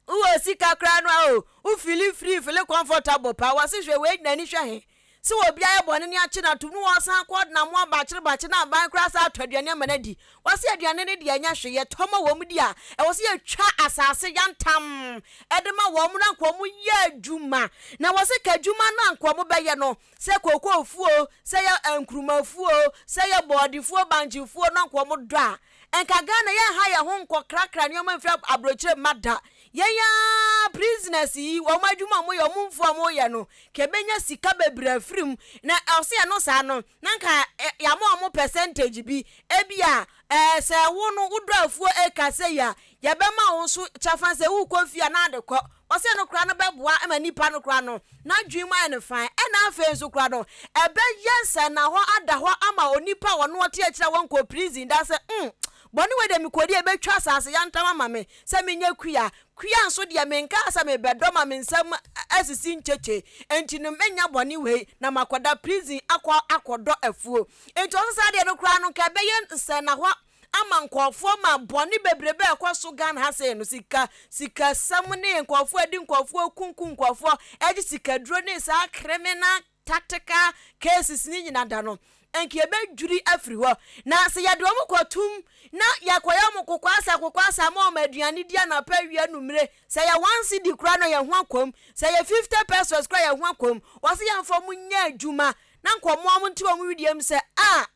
Wowɔ sika koraa no a o, wo feeli free, feeli comfortable paa. Wɔse hwɛ wei n'ani hwɛ he? Sɛ obi ayɛ bɔne ne akye no atom ne wɔsan kɔ na mo abakye bakye na aban koraa san atɔ aduane ama no adi. Wɔse aduane no deɛ ɛnyɛ hwee, yɛtɔ ma wɔn di a, ɛwɔ sɛ yɛtwa asase yantam de ma wɔn na anka wɔn yɛ adwuma. Na wɔse ka adwuma no a anka wɔn bɛyɛ no, sɛ kookoofuo, sɛ yɛ nkrumafuo, sɛ yɛ bɔɔdefuo, bankyefuo no anka wɔn dɔ a, Nka Ghana yɛnha yɛn ho nkɔ krakra nneɛma mfiri abrokyire mma da. Yɛn ara prisoners yi wɔn adwuma a wɔyɛ, wɔn mfuo a wɔyɛ no, nka yɛbɛnya sika bebree afiri mu. Na ɔse ɛno saa no, na nka yɛama wɔn percentage bi. Ebia ɛɛ sɛ wo no wodɔ afuo acre sei a, yɛbɛma wo nso kyɛfa sɛ wokɔ fie a na ade kɔ. Ɔse ɛno koraa no bɛboa ma nipa no koraa no n'adwene mu ayɛ no fann. Ɛna afei nso koraa no ɛbɛyɛ nsɛnnahɔ ada hɔ ama onipa a ɔno ɔte akyire a wɔnkɔɔ prison da sɛ mm bɔne wei deɛ mekɔdi a ɛbɛtwa asase yantam ama me sɛ menyɛ kua. Kua nso deɛ menkaa sɛ mebɛdɔ ma me nsam asisi nkyekye enti no mɛnya bɔne wei na makɔda prison akɔ akɔdɔ afuo. Enti ɔse saa deɛ no koraa no nka ɛbɛyɛ nsɛnnahɔ ama nkurɔfoɔ ma bɔne bebrebe a ɛkɔ so Ghana ha sei no, sika, sikasɛm ne nkurɔfoɔ adi nkurɔfoɔ kunkum nkurɔfoɔ ɛgye sikaduro ne saa criminal tactical cases ne nyina da no, nka yɛbɛdwiri afiri hɔ. Na sɛ yɛde wɔn kɔtum na yɛkɔyɛ wɔn kokoasa kokoasa ma wɔn aduane di anɔpa awia anumere, sɛ yɛ 1 cedi koraa no yɛn ho akɔm, sɛ yɛ 50 pesos koraa yɛn ho akɔm, wɔse yɛmfa wɔn nyɛ adwuma na nkɔmmoa wɔn nte wɔn wedeɛ mu sɛ ah,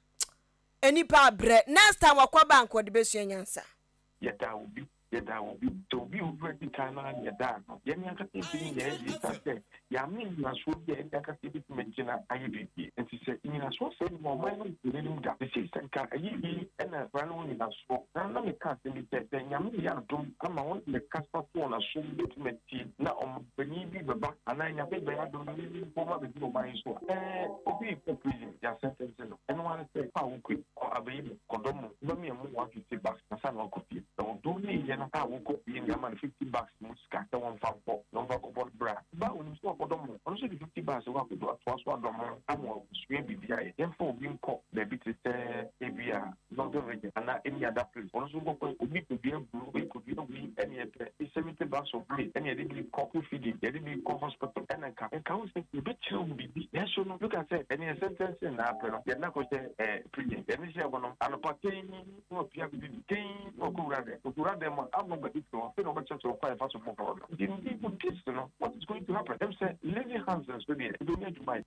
Nnipa abrɛ, next time ɔkɔ ba anka ɔde bɛsua nyansa. Yɛdaa obi, yɛdaa obi, sɛ obi a ɔduru adi kan no ara na yɛdaa no. Yɛn ankasa ntumi nyɛɛ yei ɛsiane sɛ yɛamme nnyinasoɔ bi a yɛn ankasa yɛbɛtumi agyina ayɛ biribi. Enti sɛ nnyinasoɔ sɛe no a, ɔman no nkɔ n'anim da. Seesei sɛ nka ɛyɛ yei na mmara no ho nnyinasoɔ. Na na meka asɛm bi sɛ, sɛ Nyame reyɛ adom ama wɔn a mekasa to wɔn asom bɛtumi atie na ɔmanpanin bi bɛba anaa Nyame bɛyɛ adom na me mpo mabɛdi ɔman yi so a, ɛɛ obi rekɔ prison, yɛasɛntɛnse no. Ɛno ara ne sɛ, kɔ a wokɔ yi, kɔ abɛyi mu, kɔdɔ mu, wobɛmia mu 150 bucks ansa na woakɔ fie. Na wɔdɔ wieeɛ no a wokɔ fie no, yɛama no 50 bucks mu sika sɛ wɔmfa nkɔ na ɔmfa nkɔbɔ no bra. Ba a ɔnim sɛ wakɔdɔ mo, ɔno nso de 50 bucks kɔ akɔdɔ atoa so adɔ mo ama wasua biribi ayɛ. Yɛmfa obi nkɔ baabi te sɛ ebia Northern Region anaa any other place, ɔno nso nkɔkɔ obi kɔdua aburo, obi kɔdua wei, ɛne yɛpɛ 70 bags of maize, ɛne yɛde bi kɔ school feeding, yɛde bi kɔ hospital, ɛna nka nka ho sɛ yɛbɛkyerɛ wo biribi. Nanso no, look at sɛ ɛne yɛ sentence na apɛ no, yɛde no akɔhyɛ eh, prison, yɛde hyɛ hɔ no, anɔpa tɛn na wapia akɔdidi, tɛn na wakɔwura dɛm, ɔkɔwura dɛm a, ama baabi te hɔ, afei na wɔbɛkyerɛkyerɛ wo kwan a yɛfa so bɔ korɔ no. Nti, with this no, what is going to happen? Ɛm sɛ lazy hands nso deɛ, ɛbɛnya adwuma ayɛ.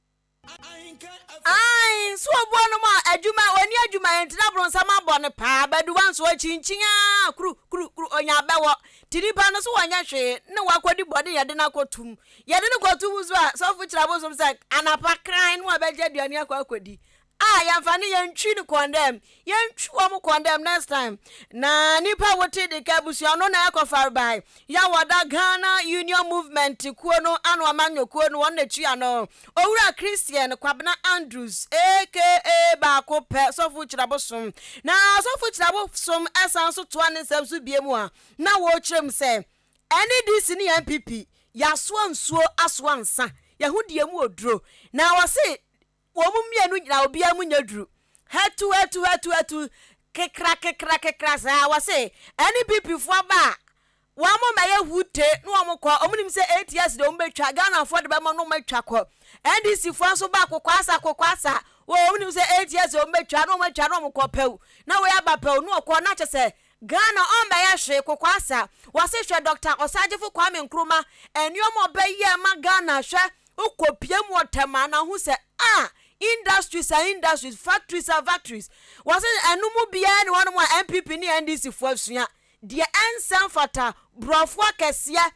Ae, so obuo nom a adwuma, ɔnni adwuma yɛ nti na bronsam abɔ no paa, Baduwa nso ɔkyinkyin ara kru kru kru ɔnya abɛwɔ, nti nipa no so ɔnyɛ hwee ne wakɔdi bɔne yɛde no akɔtum, yɛde no kɔtum nso a sɔfo kyerɛ abosom sɛ anapa kran na wabɛgye aduane akɔ akɔdi, Ah yɛnfa no yɛntwi no kɔndɛm yɛntwi wɔn kɔndɛm next time na nipa a wote de ka abusua no na ɛkɔ farebae ya wɔda Ghana Union Movement kuo no ano amanyɔ kuo no wɔn na tua no Owura Christian Kwabena Andrews aka baako pɛ Sɔfo Kyirabosom na Sɔfo Kyirabosom ɛsan so toa ne nsɛm so bie mu a na wɔrekyerɛ mu sɛ NDC ne NPP yɛasoa nsuo asoa nsa yɛho deɛ mu oduro na wɔse Wɔn mmienu nyinaa obiara mu nyɛ duru. Hatu hatu hatu hatu kekra kekra kekra saa. Wɔse NPP foɔ ba a wɔn mmɛyɛ hute na wɔn kɔ. Wɔn nim sɛ 8 years deɛ wɔn bɛtwa Ghana foɔ de bɛma na wɔn atwa kɔ. NDC foɔ nso ba kokwasa kokwasa wɔn nim sɛ 8 years deɛ wɔn bɛtwa na wɔn atwa na wɔn kɔ pɛw na wei aba pɛw na wɔkɔ na kyɛ sɛ Ghana ɔmmɛyɛ hwee kokwasa. Wɔse hwɛ Doctor Ɔsagyefo Kwame Nkrumah nnoɔma ɔbɛyɛɛ ma Ghana hwɛ Wokɔ pie mu wɔ Tema na hu sɛ ah industries a industries, factories a factories. Wɔse ɛno mu biara ni hɔnom a NPP ne NDC foɔ asua. Deɛ ɛnsɛ mfata, brɔfo akɛseɛ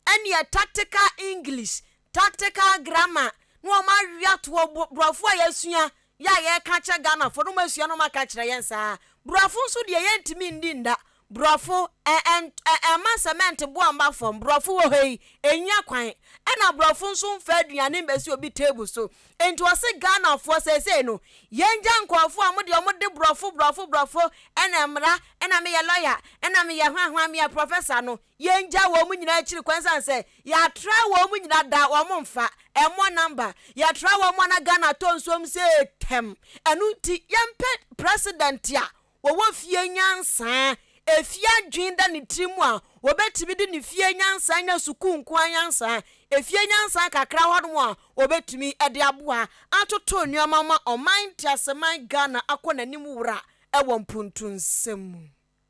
ɛneɛ tactical English, tactical grammar na wɔn awe ato hɔ, brɔfo a yɛasua yɛ a yɛreka akyerɛ Ghanafoɔ no wɔasua na wɔaka akyerɛ yɛn saa. Brɔfo nso deɛ yɛntumi nni nda. Brɔfo, ɛ ɛ ɛ ɛmma cement boɔ mma fam. Brɔfo wɔ hɔ yi, ɛnnya kwan. Ɛna brɔfo nso mfa aduane mbɛsi obi table so. Nti ɔse Ghanafoɔ seesei no, yɛngya nkorɔfoɔ a wɔn deɛ wɔde brɔfo brɔfo brɔfo ɛna mmara, ɛna meyɛ lawyer, ɛna meyɛ hwanhwan, meyɛ professor no, Yɛngya wɔn nyinaa akyiri kwan ɛsiane sɛ yɛatra wɔn nyinaa da wɔn mfa ɛmmɔ number yɛtra wɔn a na Ghana tɔ nsuom sɛ tɛm ɛno nti yɛmpɛ president a wɔwɔ fie nyansaa efie adwene da ne tiri mu a wɔbɛtumi de ne fie nyansaa nya sukuu nkoa nyansaa efie nyansaa kakra hɔnom a wɔbɛtumi de aboa atoto nneɛma ma ɔman nteaseman Ghana akɔ n'anim wora ɛwɔ mpuntunsɛm mu.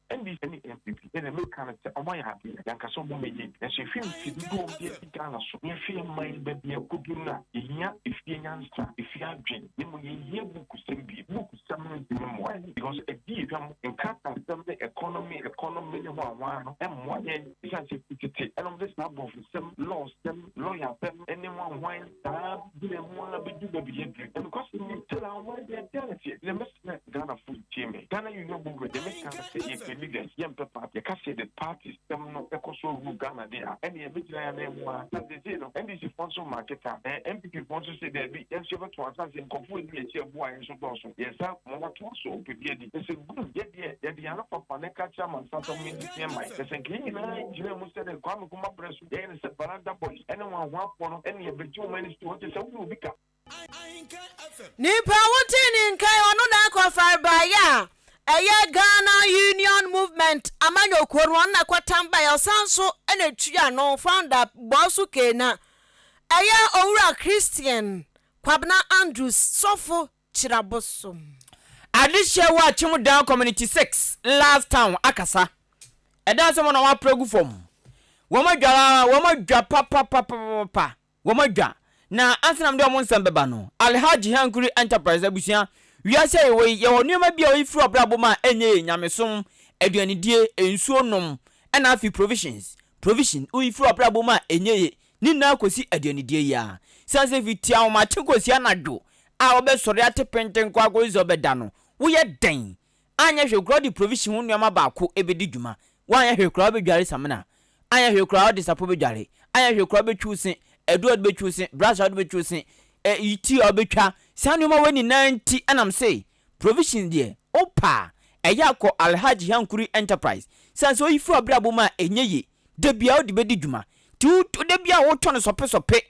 NDC ne NPP yɛ deɛ meka no sɛ ɔmo ayɛ adeɛ yɛanka sɛ ɔmo mmɛyɛ bi nanso yɛhwɛ mfe dodoɔ ɔmo de asi Ghana so na yɛhwɛ yɛn man yi baabi a ɛkɔduru no a yɛhia efie nyansa efie adwen na mmom yɛnhia book sɛm bio book sɛm no ntumi mmoa yɛn because ɛdi yɛ hwam nkratasɛm ne economy economy ne hwanhwan no ɛmmoa yɛn ɛsiane sɛ fi tete ɛna ɔmo de saa aborɔfo sɛm law sɛm lawyer sɛm ɛne hwanhwan saa gyina mu ara bɛdu baabi yɛduru ɛnokwasɛm ni sɛ na ɔman deɛ ɛdeɛ na teɛ deɛ mɛsrɛ Ghana fo ntie me Ghana Union Movement deɛ mɛka ne sɛ yɛpɛ leaders yɛmpɛ party yɛka sɛ yɛde party sɛm no ɛkɔ so rule Ghana deɛ a ɛne yɛbɛgyina yɛn anan mu ara na seesei no NDC foɔ nso market a ɛɛ NPP foɔ nso se daabi yɛn nso yɛbɛto ansa sɛ nkurɔfoɔ ɛni yɛn akyi ɛboa yɛn nso dɔɔso yɛn sa ma wɔatoa so wopɛ bi adi na sɛ good yɛdeɛ yɛde yɛn ano papa na ɛka kyerɛ amansan sɛ wɔn nti yɛn man na sɛ nka yɛn nyinaa gyina mu sɛdeɛ Kwame Nkrumah berɛ so yɛyɛ no sɛ Baranda Boys ɛne Nwanhoafoɔ no ɛne yɛbɛgye wɔn ani so wɔte sɛ wone obi ka Nipa a wotee ne nka yi, ɔno na ɛkɔ farebaeɛ a ɛyɛ Ghana Union Movement amanyɔkuo no, ɔno na ɛkɔtam baeɛ, ɔsan nso na ɛtua ano, founder Bɔɔso Kena, ɛyɛ Owura Christian Kwabena Andrews, sɔfo Kyirabosom. Adehyeɛ wɔ Akyem Dan Community 6 Last Town akasa. Ɛda asɛm na wɔapra agu fam. Wɔn adwa ara, wɔn adwa papapapapa. Wɔn adwa. Na ansa na mede wɔn nsɛm bɛba no, Alhaji Hankuri Enterprise abusua, wiase a yɛwɔ yi, yɛwɔ nneɛma bi a wɔyi firi w'abrabɔ mu a ɛnyɛ yie, nyamesom, aduanedie, nsuo nom, ɛna afei provisions, provision, woyi firi w'abrabɔ mu a ɛnyɛ yie, ne nyinaa kɔsi aduanedie yi ara. Sane sɛ fiti ahomakye kɔsi anadwo a wobɛsɔre ate pentenkɔ akɔsi sɛ wobɛda no, woyɛ dɛn? Anyɛ hwee koraa wode provision ho nnoɔma baako bɛdi dwuma. Woanyɛ hwee koraa wobɛdware samina. Anyɛ hwee koraa wode sapɔ bɛdware. Anyɛ hwee koraa wobɛtwi wo se, aduro a wode bɛtwi wo se, brush a wode bɛtwi wo se, ɛ, tea a wobɛtwa. Saa nnoɔma wei nyinaa nti ɛna mese provision deɛ wopɛ a, ɛyɛ a kɔ Alhaji Hankuri Enterprise. Sane sɛ woyi firi w'abrabɔ mu a ɛnyɛ yie. Da biara wode bɛdi dwuma. Nti wo, da biara wotɔ no sɔpesɔpe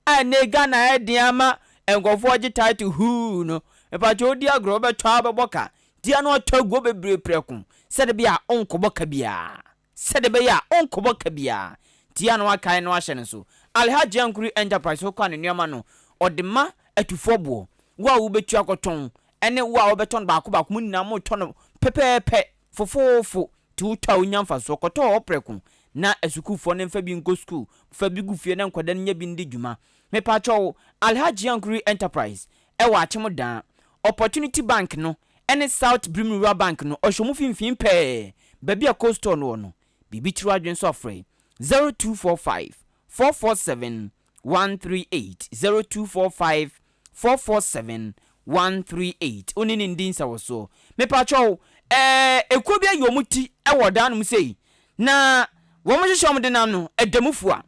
a ɛnnɛ Ghana ayɛ den ama nkurɔfoɔ gye title huu no, mepakyɛ wodi agorɔ wobɛtɔ a wobɛbɔ ka, nti ano atɔ aguo bebree prɛko sɛde bɛyɛ a wonkɔbɔ ka biara, sɛde bɛyɛ a wonkɔbɔ ka biara, nti ano akae no ahyɛ no so. Alhaji Ankuri Enterprise hɔ kɔ a ne nneɛma no ɔde ma atufoɔ boɔ, wo a wobɛtua kɔtɔn ɛne wo a wobɛtɔ no baako baako mo nyinaa motɔ no pɛpɛɛpɛ fofoofo Nti wotɔ a wonya mfasoɔ. Kɔtɔ hɔ prɛko na asukuufoɔ no mfa bi nkɔ sukuu, fa bi gu fie na nkwadaa no nya bi ndi dwuma. Mepakyɛw, Alhaji Yankuri Enterprise ɛwɔ Akyem Daa, Opportunity Bank no ɛne South Birim Rural Bank no ɔhyɛ ɔmo finfin pɛɛ, baabi a Cold Store no wɔ no. Biribi kyere w'adwene nso a frɛ 0245 447 138, 0245 447 138. Wo ne no ndi nsawɔsoɔ. Mepakyɛw, ɛɛ ekuo bi ayi wɔn ti wɔ ɔdan no mu sei, na wɔn hyehyɛ wɔn denam no, ɛda mu fua.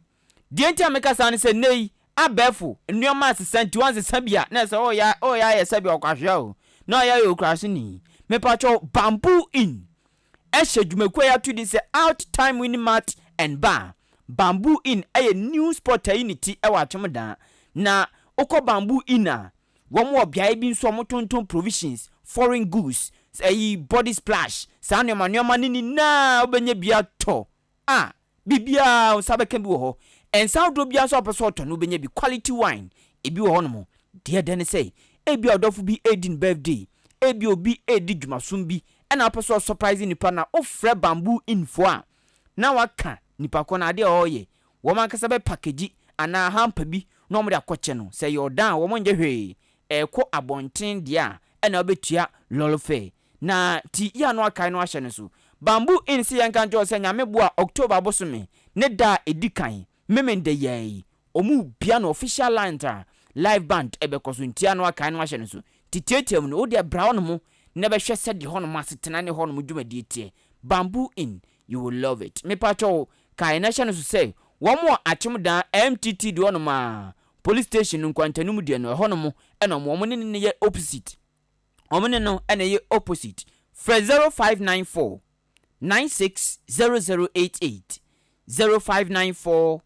Deɛ nti a meka saa ne sɛ nnɛ yi abɛɛfo nnoɔma asesa nti wansesa bi a na ɛsɛ ɔyɛ ɔyɛ ayɛ sɛ bi ɔkwahwea o na ɔyɛ ayɛ okuraseni. Mepakyɛw Bamboo Inn ɛhyɛ dwumakuo a yɛato din sɛ Out Time Winnie Mart and Bar. Bamboo Inn ɛyɛ new spot ayi ne ti ɛwɔ Akyem Na wokɔ Bamboo Inn a wɔn wɔ beaeɛ bi nso a wɔtontɔn provisions, foreign goods, ɛyi body splash, saa nneɛma nneɛma no nyinaa wobɛnya bi atɔ a biribiara wo nsa bɛka bi wɔ hɔ. Nsa ahodoɔ biara nso a wopɛ sɛ ɔtɔ no wobɛnya bi. Quality wine ebi wɔ hɔnom. Deɛ ɛdɛ ne sɛ ebi a ɔdɔfo bi redi ne birthday, ebi obi redi dwumasom bi ɛna wopɛ sɛ ɔsurprise nipa no a, wofrɛ Bamboo Inn foɔ a na waka nipa korɔ no adeɛ a ɔreyɛ. Wɔn ankasa bɛ package anaa hamper bi na wɔde akɔkyɛ no. Sɛ ɛyɛ ɔdan a wɔn nyɛ hwee. Ɛrekɔ abɔnten deɛ a ɛna wobɛtua lɔre fare. Na ti yi a na wakae no ahyɛ no so. Bamboo Inn se yɛnka nkyerɛ wo sɛ Nyame boa October bosome ne da a ɛdi kan, Memenda yi ara yi, ɔmo rebia no official line a live band ɛbɛkɔ so nti a na wakae no ahyɛ no so. Nti tiatia mu no, wo deɛ bra hɔnom na bɛhwɛ sɛdeɛ hɔnom asetena ne hɔnom dwumadie teɛ. Bamboo Inn, you will love it. Mepakyɛ wo, kae na hyɛ no so sɛ wɔn wɔ Akyem Dan MTT deɛ hɔnom a, police station no nkwantanum deɛ no, ɛhɔnom ɛna wɔn, wɔn ne no yɛ opposite. Wɔn ne no na ɛyɛ opposite. Frɛ 0594 960088, 0594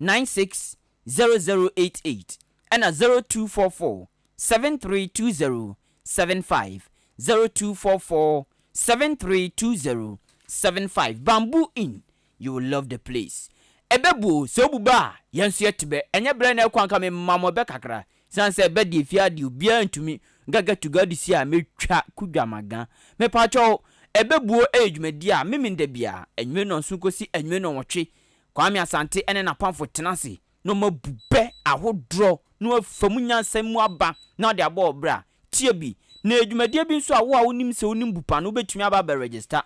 960088 ɛna 0244 732075, 0244 732075. Bamboo Inn, you will love the place. Ɛbɛbu o, sɛ wobu bɛ a, yɛn nso yɛte bɛ. Ɛnyɛ berɛ na ɛkɔ anka mema mo ɛbɛ kakra. Siane sɛ ɛbɛ deɛ fie adeɛ obiara ntumi gaga tuga de si a metwa kudwamaga. Mepakyɛw, ɛbɛbuo yɛ dwumadie a Memenda biara, anwummere nnɔnson kɔsi anwummere nnɔnwɔtwe, Kwame Asante ne n'apamfo tena ase na wɔabu bɛ ahodoɔ na wɔafa mu nyansa mu aba na wɔde abɔ wo bra. Tie bi. Na ɛyɛ dwumadie bi nso a wo a wonim sɛ wonim bu pa no wobɛtumi aba abɛ register.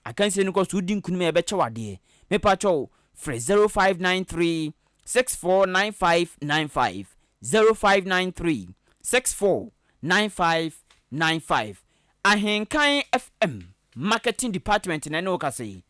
Akansie no kɔ so wodi nkunim a yɛbɛkyɛ wo adeɛ. Mepakyɛw, frɛ 0593 649595, 0593 649595. Ahenkan FM Marketing Department na ɛne wo kasa yi.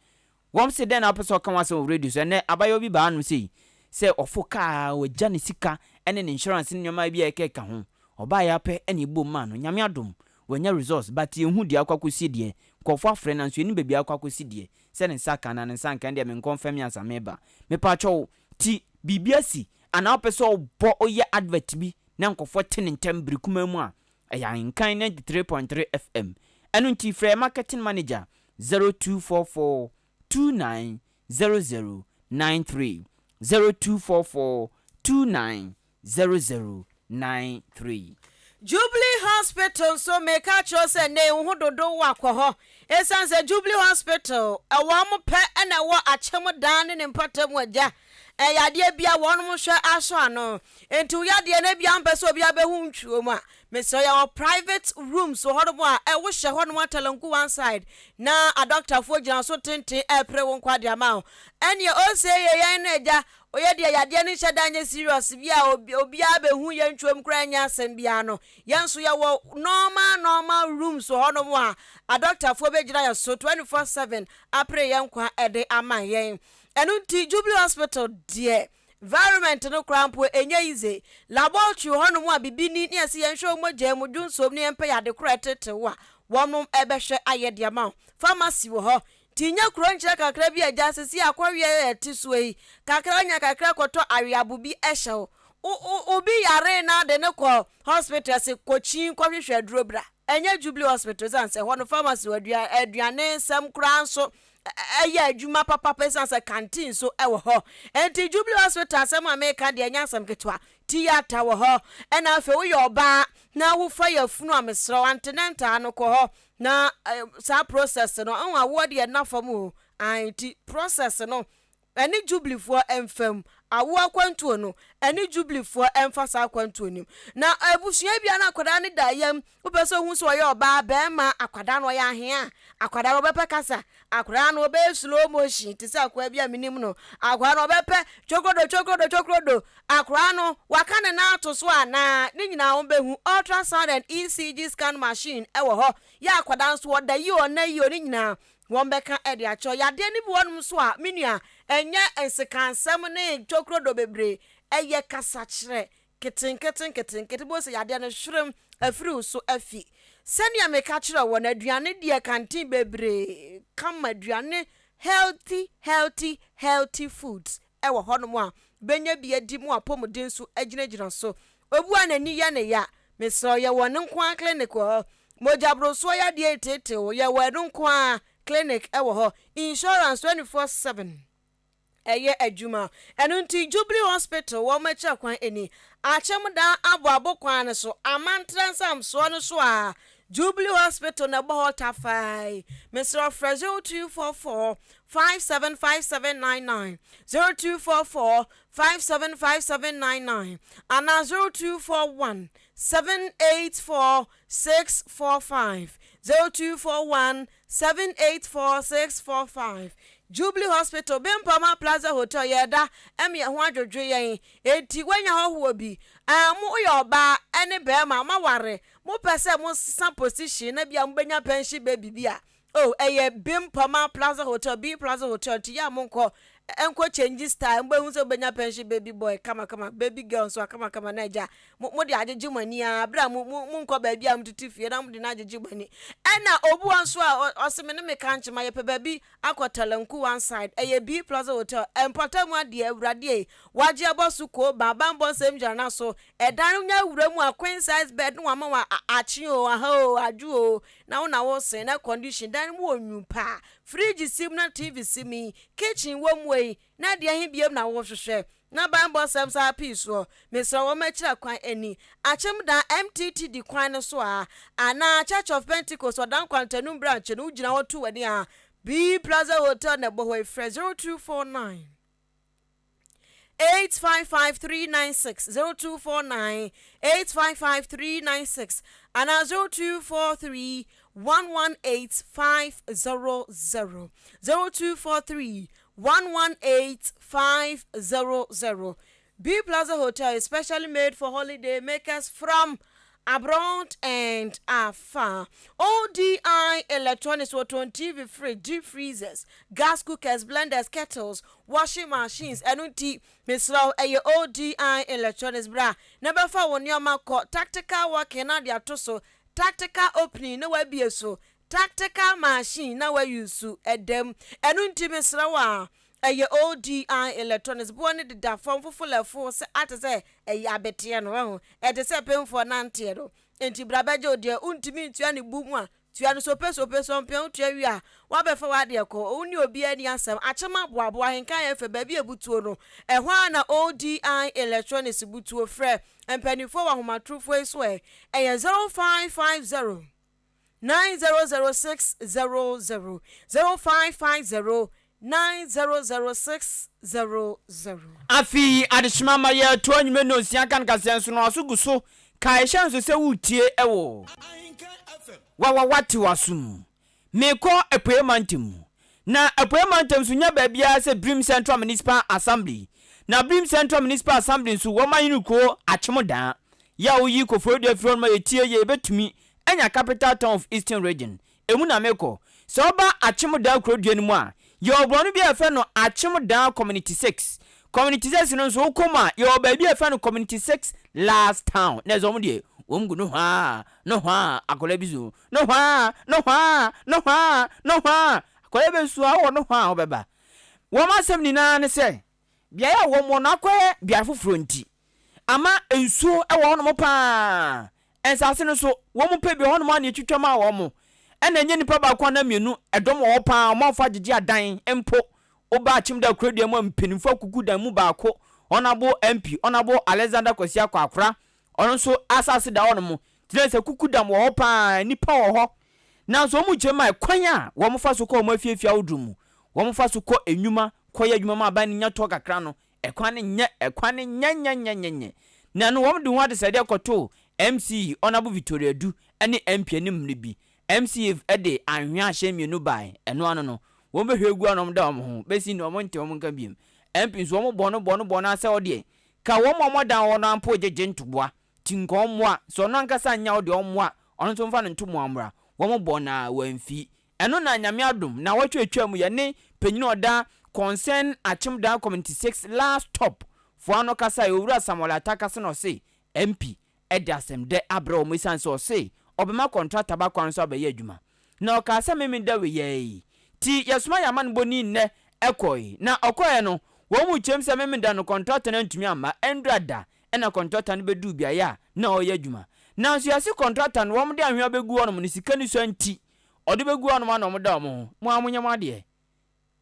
Wɔn se dɛn na wopɛ sɛ ɔka ho asɛm wɔ radio so? Ɛnnɛ abayewa bi baa hanom sei sɛ ɔfo kaa a wagya ne sika ne ne insurance ne nneɛma bi a ɛkeka ho. Ɔbaeɛ ara pɛ na ɛboom maa no. Nyame adom, wanya results but yɛnhu deɛ akɔ akɔsi deɛ. Nkurɔfoɔ afrɛ nanso yɛnnim baabi a akɔ akɔsi deɛ. Sɛ ne nsa aka anaa ne nsa anka ɛndeɛ menkɔ mfɛm me ansa meba. Mepakyɛw, ti biribi asi anaa wopɛ sɛ ɔbɔ woyɛ advert bi na nkurɔfoɔ te no ntɛm bere kumaa mu a, ɛyɛ Ahenkan 93.3 FM. Ɛno nti frɛ marketing manager 0244 29 00 93, 0244 29 00 93. Jubilee Hospital nso, meka akyerɛ wo sɛ nnɛ yi wo ho dodo wo akɔ hɔ. Esiane sɛ Jubilee Hospital, wɔn pɛ na ɛwɔ Akyem Dan ne ne mpɔtam agya. Ɛyɛ adeɛ bi a wɔnom hwɛ asɔ ano. Enti wo yadeɛ no ebia wompɛ sɛ obiara bɛhu wo ntwuo mu a, mesrɛ wo yɛwɔ private rooms wɔ hɔnom a wohyɛ hɔnom atalanku one side na adɔktafoɔ gyina so tenten ɛrepere wo nkwa de ama wo. Ɛneɛ ose yɛ yɛn no agya, oyɛ deɛ yadeɛ no nhyɛ da nyɛ serious bi a obiara bɛhu yɛn ntwuo mu koraa ɛnyɛ asɛm biara no, yɛn nso yɛwɔ normal normal rooms wɔ hɔnom a adɔktafoɔ bɛgyina yɛn so 24/7 apere yɛn nkwa de ama yɛn. Ɛno nti Jubilee Hospital deɛ environment no koraa mpo ɛnyɛ easy. Laboratory wɔ hɔnom a bibi ni ne yɛse yɛnhwɛ wo mogya mu, dwonsom ne yɛmpɛ yade korɔ a ɛtetew wo a wɔnom bɛhwɛ ayɛ de ama wo. Pharmacy wɔ hɔ nti nyɛ kuro nkyerɛ kakra bi agya sisi akɔweɛ a yɛte soɔ yi kakra nya kakra kɔtɔ aweabo bi hyɛ wo. Obi yaree na de no kɔ hospital se kɔkyin kɔhwehwɛ aduro bra. Ɛnyɛ Jubilee Hospital ɛsiane sɛ ɛhɔ no pharmacy wɔ aduane nsɛm koraa nso yɛ adwuma papapa ɛsiane sɛ canteen nso wɔ hɔ. Enti Jubilee Hospital asɛm a meka deɛ ɛnyɛ asɛm ketewa. Theatre wɔ hɔ ɛna afei woyɛ ɔbaa na wofa yafunu a mesrɛ wo antenatal no kɔ hɔ na saa process no ɛho awoɔ deɛ ɛna fam o. Ae nti process no Ɛne Jubileefoɔ mfam awoɔ akwantuo no, Ɛne Jubileefoɔ ɛmfa saa akwantuo no mu. Na abusua biara no akwadaa no da yam, wopɛ sɛ wohu sɛ ɔyɛ ɔbaa, barima, akwadaa no ɔyɛ ahea, akwadaa no ɔbɛpɛ kasa, akwadaa no ɔbɛyɛ slow motion te sɛ akwaa bi a menim no, akwadaa no ɔbɛpɛ twokrodo twokrodo twokrodo, akwadaa no waka ne nan ato so anaa, ne nyinaa wɔbɛhu. Ultrasound and ECG scan machine ɛwɔ hɔ, yɛ akwadaa nso ɔda yie ɔnna yie ne nyinaa Wɔbɛka de akyerɛ wo. Yadeɛ no bi wɔ hɔnom nso a, me nua, ɛnyɛ nsekansɛm ne ntokrodo bebree. Ɛyɛ kasakyerɛ nketenkete nketenkete. Wobɛhu sɛ yadeɛ no hwerem afiri wo so afi. Sɛdeɛ meka kyerɛɛ wo no, aduane deɛ kanten bebree kama aduane healthy healthy healthy foods wɔ hɔnom a bɛnya bi adi ma w'apɔmuden nso agyinagyina so. Obi a n'ani yɛ no ya, mesrɛ wo, yɛwɔ ɛno nko ara clinic wɔ hɔ. Mogyaborosoɔ yadeɛ reteetee wo, yɛwɔ ɛno nko ara clinic wɔ hɔ. Insurance 24/7 ɛyɛ adwuma. Ɛno nti Jubilee Hospital wɔn akyira kwan ni. Akyem Dan aboabo kwan no so, Amantra nsamsoɔ no so a, Jubilee Hospital na ɛbɔ hɔ tafaa yi. Mesrɛ wo frɛ 0244 575799, 0244 575799 anaa 0241 784 645, 0241 784 645. Jubilee Hospital, Bempama Plaza Hotel, yɛda ɛme yɛn ho adwodwo yɛn. Enti woanya hɔhoɔ bi, ɛɛ mo woyɛ ɔbaa ɛne bɛɛma moaware, mopɛ sɛ mosesa position na bia mobɛnya pension baby bi a, Oh ɛyɛ Bimpama Plaza Hotel, B Plaza Hotel nti yɛ a monkɔ nkɔ change style, mobɛhu sɛ mobɛnya pension baby boy kamakama, baby girl nso a kamakama na agya mo mode agyegye mo ani ara berɛ a mo mo monkɔ baabi a motete fie na mode no agyegye mo ani. Ɛna obi wɔ nso a ɔse me ne me kankyema yɛpɛ baabi akɔ Talanku one side, ɛyɛ B Plaza Hotel, mpɔtamu adeɛ awurade ei, wagye abɔ so koo ba, banbɔ nsɛm gyina n'aso, ɛdan no nya wura mu a queen size bed na wama wo akye oo, aha oo, adwo oo, Na wo na wo sen na condition dan no mu wɔ nwunu paa, fridge si mu na TV si mu yi, kitchen wɔ mu ei, na deɛ he biom na wo hwehwɛ? Na banbɔ sɛm saa pii soɔ, mesrɛ wo wɔma akyira kwan ani, Akyem dan MTTD kwan no so aa, anaa Church of Pentecost Ɔdan Kwantanum branch no wo gyina hɔ to w'ani aa, B Plaza Hotel na ɛbɔ hɔ yi, frɛ 0249. 855 396 0249 855 396 anaa 0243 118 500 0243 118 500 B Plaza Hotel is specially made for holiday makers from abroad and afar. ODI Electronics wɔtɔn TV, fridge, deep freezers, gas cookers, blenders, kettles, washing machines. Ɛno nti, mesrɛ wo, ɛyɛ ODI Electronics. Bra na bɛfa wo nneɛma kɔ. Tactical working na de ato so, tactical opening na wabie so, tactical machine na wayusu ɛda mu. Ɛno nti, mesrɛ wo a, Ɛyɛ ODI Electronics boɔ no deda fam fofolɛfoo sɛ ate sɛ ɛyɛ abeteɛ no wahu ɛte sɛ pemfoɔ nanteɛ no enti bra bɛgye wo deɛ wontumi ntua ne bu mu a tua no sope sope sɔmpea wotua wie a woabɛfa w'adeɛ kɔ wo ne obiara nni asɛm akyem aboaboa ahenkan yɛ fɛ baabi a ɛbutuo no ɛhɔ ara na ODI Electronics butuo frɛ mpanimfoɔ wɔ ahomatorofoɔ yi so ɛ ɛyɛ 0550 900600 0550 900600. Afei adehyema ma yɛto anwummerɛ nnɔnsia nka no kaseɛ nso no aso gu so kae hyɛ nso sɛ woretie wɔ Wawa wate w'aso mu. Merekɔ Apueɛ Mantam mu. Na Apueɛ Mantam nso nya baabiara sɛ Birim Central Municipal Assembly. Na Birim Central Municipal Assembly nso wɔn ahene kuro Akyem Daa. Yɛ a woyi Koforidua firi hɔ nom a yɛtie yɛ yɛbɛtumi anya Capital Town of Eastern Region. Emu na mekɔ. Sɛ woba Akyem Daa kurodua no mu a, yɛwɔ borɔno bi a yɛfrɛ no Akyem Daa Community 6. Community 6 no nso wokɔ mu a, yɛwɔ baabi a yɛfrɛ no Community 6 Last Town. Na ɛsɛ wɔn deɛ, wɔn gu nohoaa, nohoaa, akwadaa bi so, nohoaa, nohoaa, nohoaa, nohoaa, akwadaa bi nso a wowɔ nohoaa a wobɛba. Wɔn asɛm nyinaa ne sɛ, beaeɛ a wɔwɔ no akɔyɛ beae foforɔ nti, ama nsuo wɔ hɔnom pa ara. Nsase no so, wɔn pɛ bi wɔ hɔnom a na yɛtwitwa maa wɔn. Ɛna ɛnyɛ nnipa baako anaa mmienu, ɛdɔm wɔ hɔ pa ara, ɔmanfoɔ agyegye adan mpo. Woba Akyem Da Kurodua mu a, mpanimfoɔ akuku dan mu baako, Honourable MP, Honourable Alexander Kwasi Akwaakora, ɔno nso asase da hɔnom. Kyerɛ sɛ kuku dam wɔ hɔ pa ara, nnipa wɔ hɔ. Nanso wɔkyerɛ mu a, kwan a wɔfa so kɔ wɔn afiefie ahodoɔ mu, wɔfa so kɔ nnwuma, kɔyɛ adwuma ma aban no nya tɔ kakra no, Ɛkwan no nyɛ, ɛkwan no nyɛnyɛnyɛnyɛnyɛ. Na no wɔn de ho adesrɛdeɛ kɔtoo MC Honourable Victoria Adu ne MP anim mmerɛ bi. MC de anhwea ahyɛn mmienu baeɛ, ɛno ano no, wɔn bɛhwie gu ano na wɔn da wɔn ho, bɛsi nnɛ wɔn nte wɔn nka biom. MP nso wɔn bɔ no bɔ no bɔ no ara sɛ ɔdeɛ, ka wɔn a wɔadan wɔn no ara mpo gyegye ntoboa, nti nka ɔmmoa, sɛ ɔno ankasa annya wo deɛ ɔmmoa, ɔno nso mfa no ntomoa mmra. Wɔn bɔ no ara, wamfi. Ɛno na Nyame adom, naawɔtwe a etwaa mu yɛne panyin a ɔda Concern Akyem Dan Community 6 Last Stop foɔ ano kasae, Owura Samuel Atta kasa na ɔse MP de asɛmdɛ abrɛ wɔn esiane sɛ ɔse ɔbɛma kɔntrata ba kwan so abɛyɛ adwuma. Na ɔkaa sɛ Memenda wei ara yi nti yɛsoma yɛn amanebɔni nnɛ kɔe. Na ɔkɔeɛ no wɔn mu kyɛm sɛ Memenda no kɔntrata no antumi amma ɛndura da na kɔntrata no bɛduu beaeɛ a na ɔreyɛ adwuma. Nanso yɛse kɔntrata no wɔde anhwea bɛgu hɔnom no sika no sua nti Ɔde bɛgu hɔnom a na wɔda wɔn ho. Mo ara monyɛ mo adeɛ.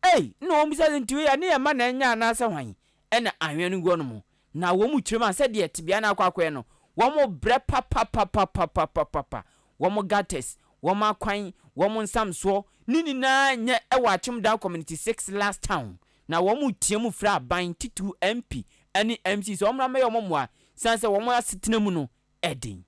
Ei! Nna wɔbisa sɛ, Nti wei a, ne yɛn mma na ɛnyɛ anaasɛ hwan? Ɛnna anwea no gu hɔnom. Na wɔn kyerɛ mu a, sɛdeɛ tebea no akɔ akɔyɛ no, wɔbrɛ papapapapapapapa. Wɔn gutters, wɔn akwan, wɔn nsamsoɔ, ne nyinaa nyɛ wɔ Akyem Community 6 Last Town. Na wɔretea mu frɛ aban, titiriw MP ne MC sɛ wɔmmra mmɛyɛ wɔn mmoa, esiane sɛ wɔn asetena mu no den.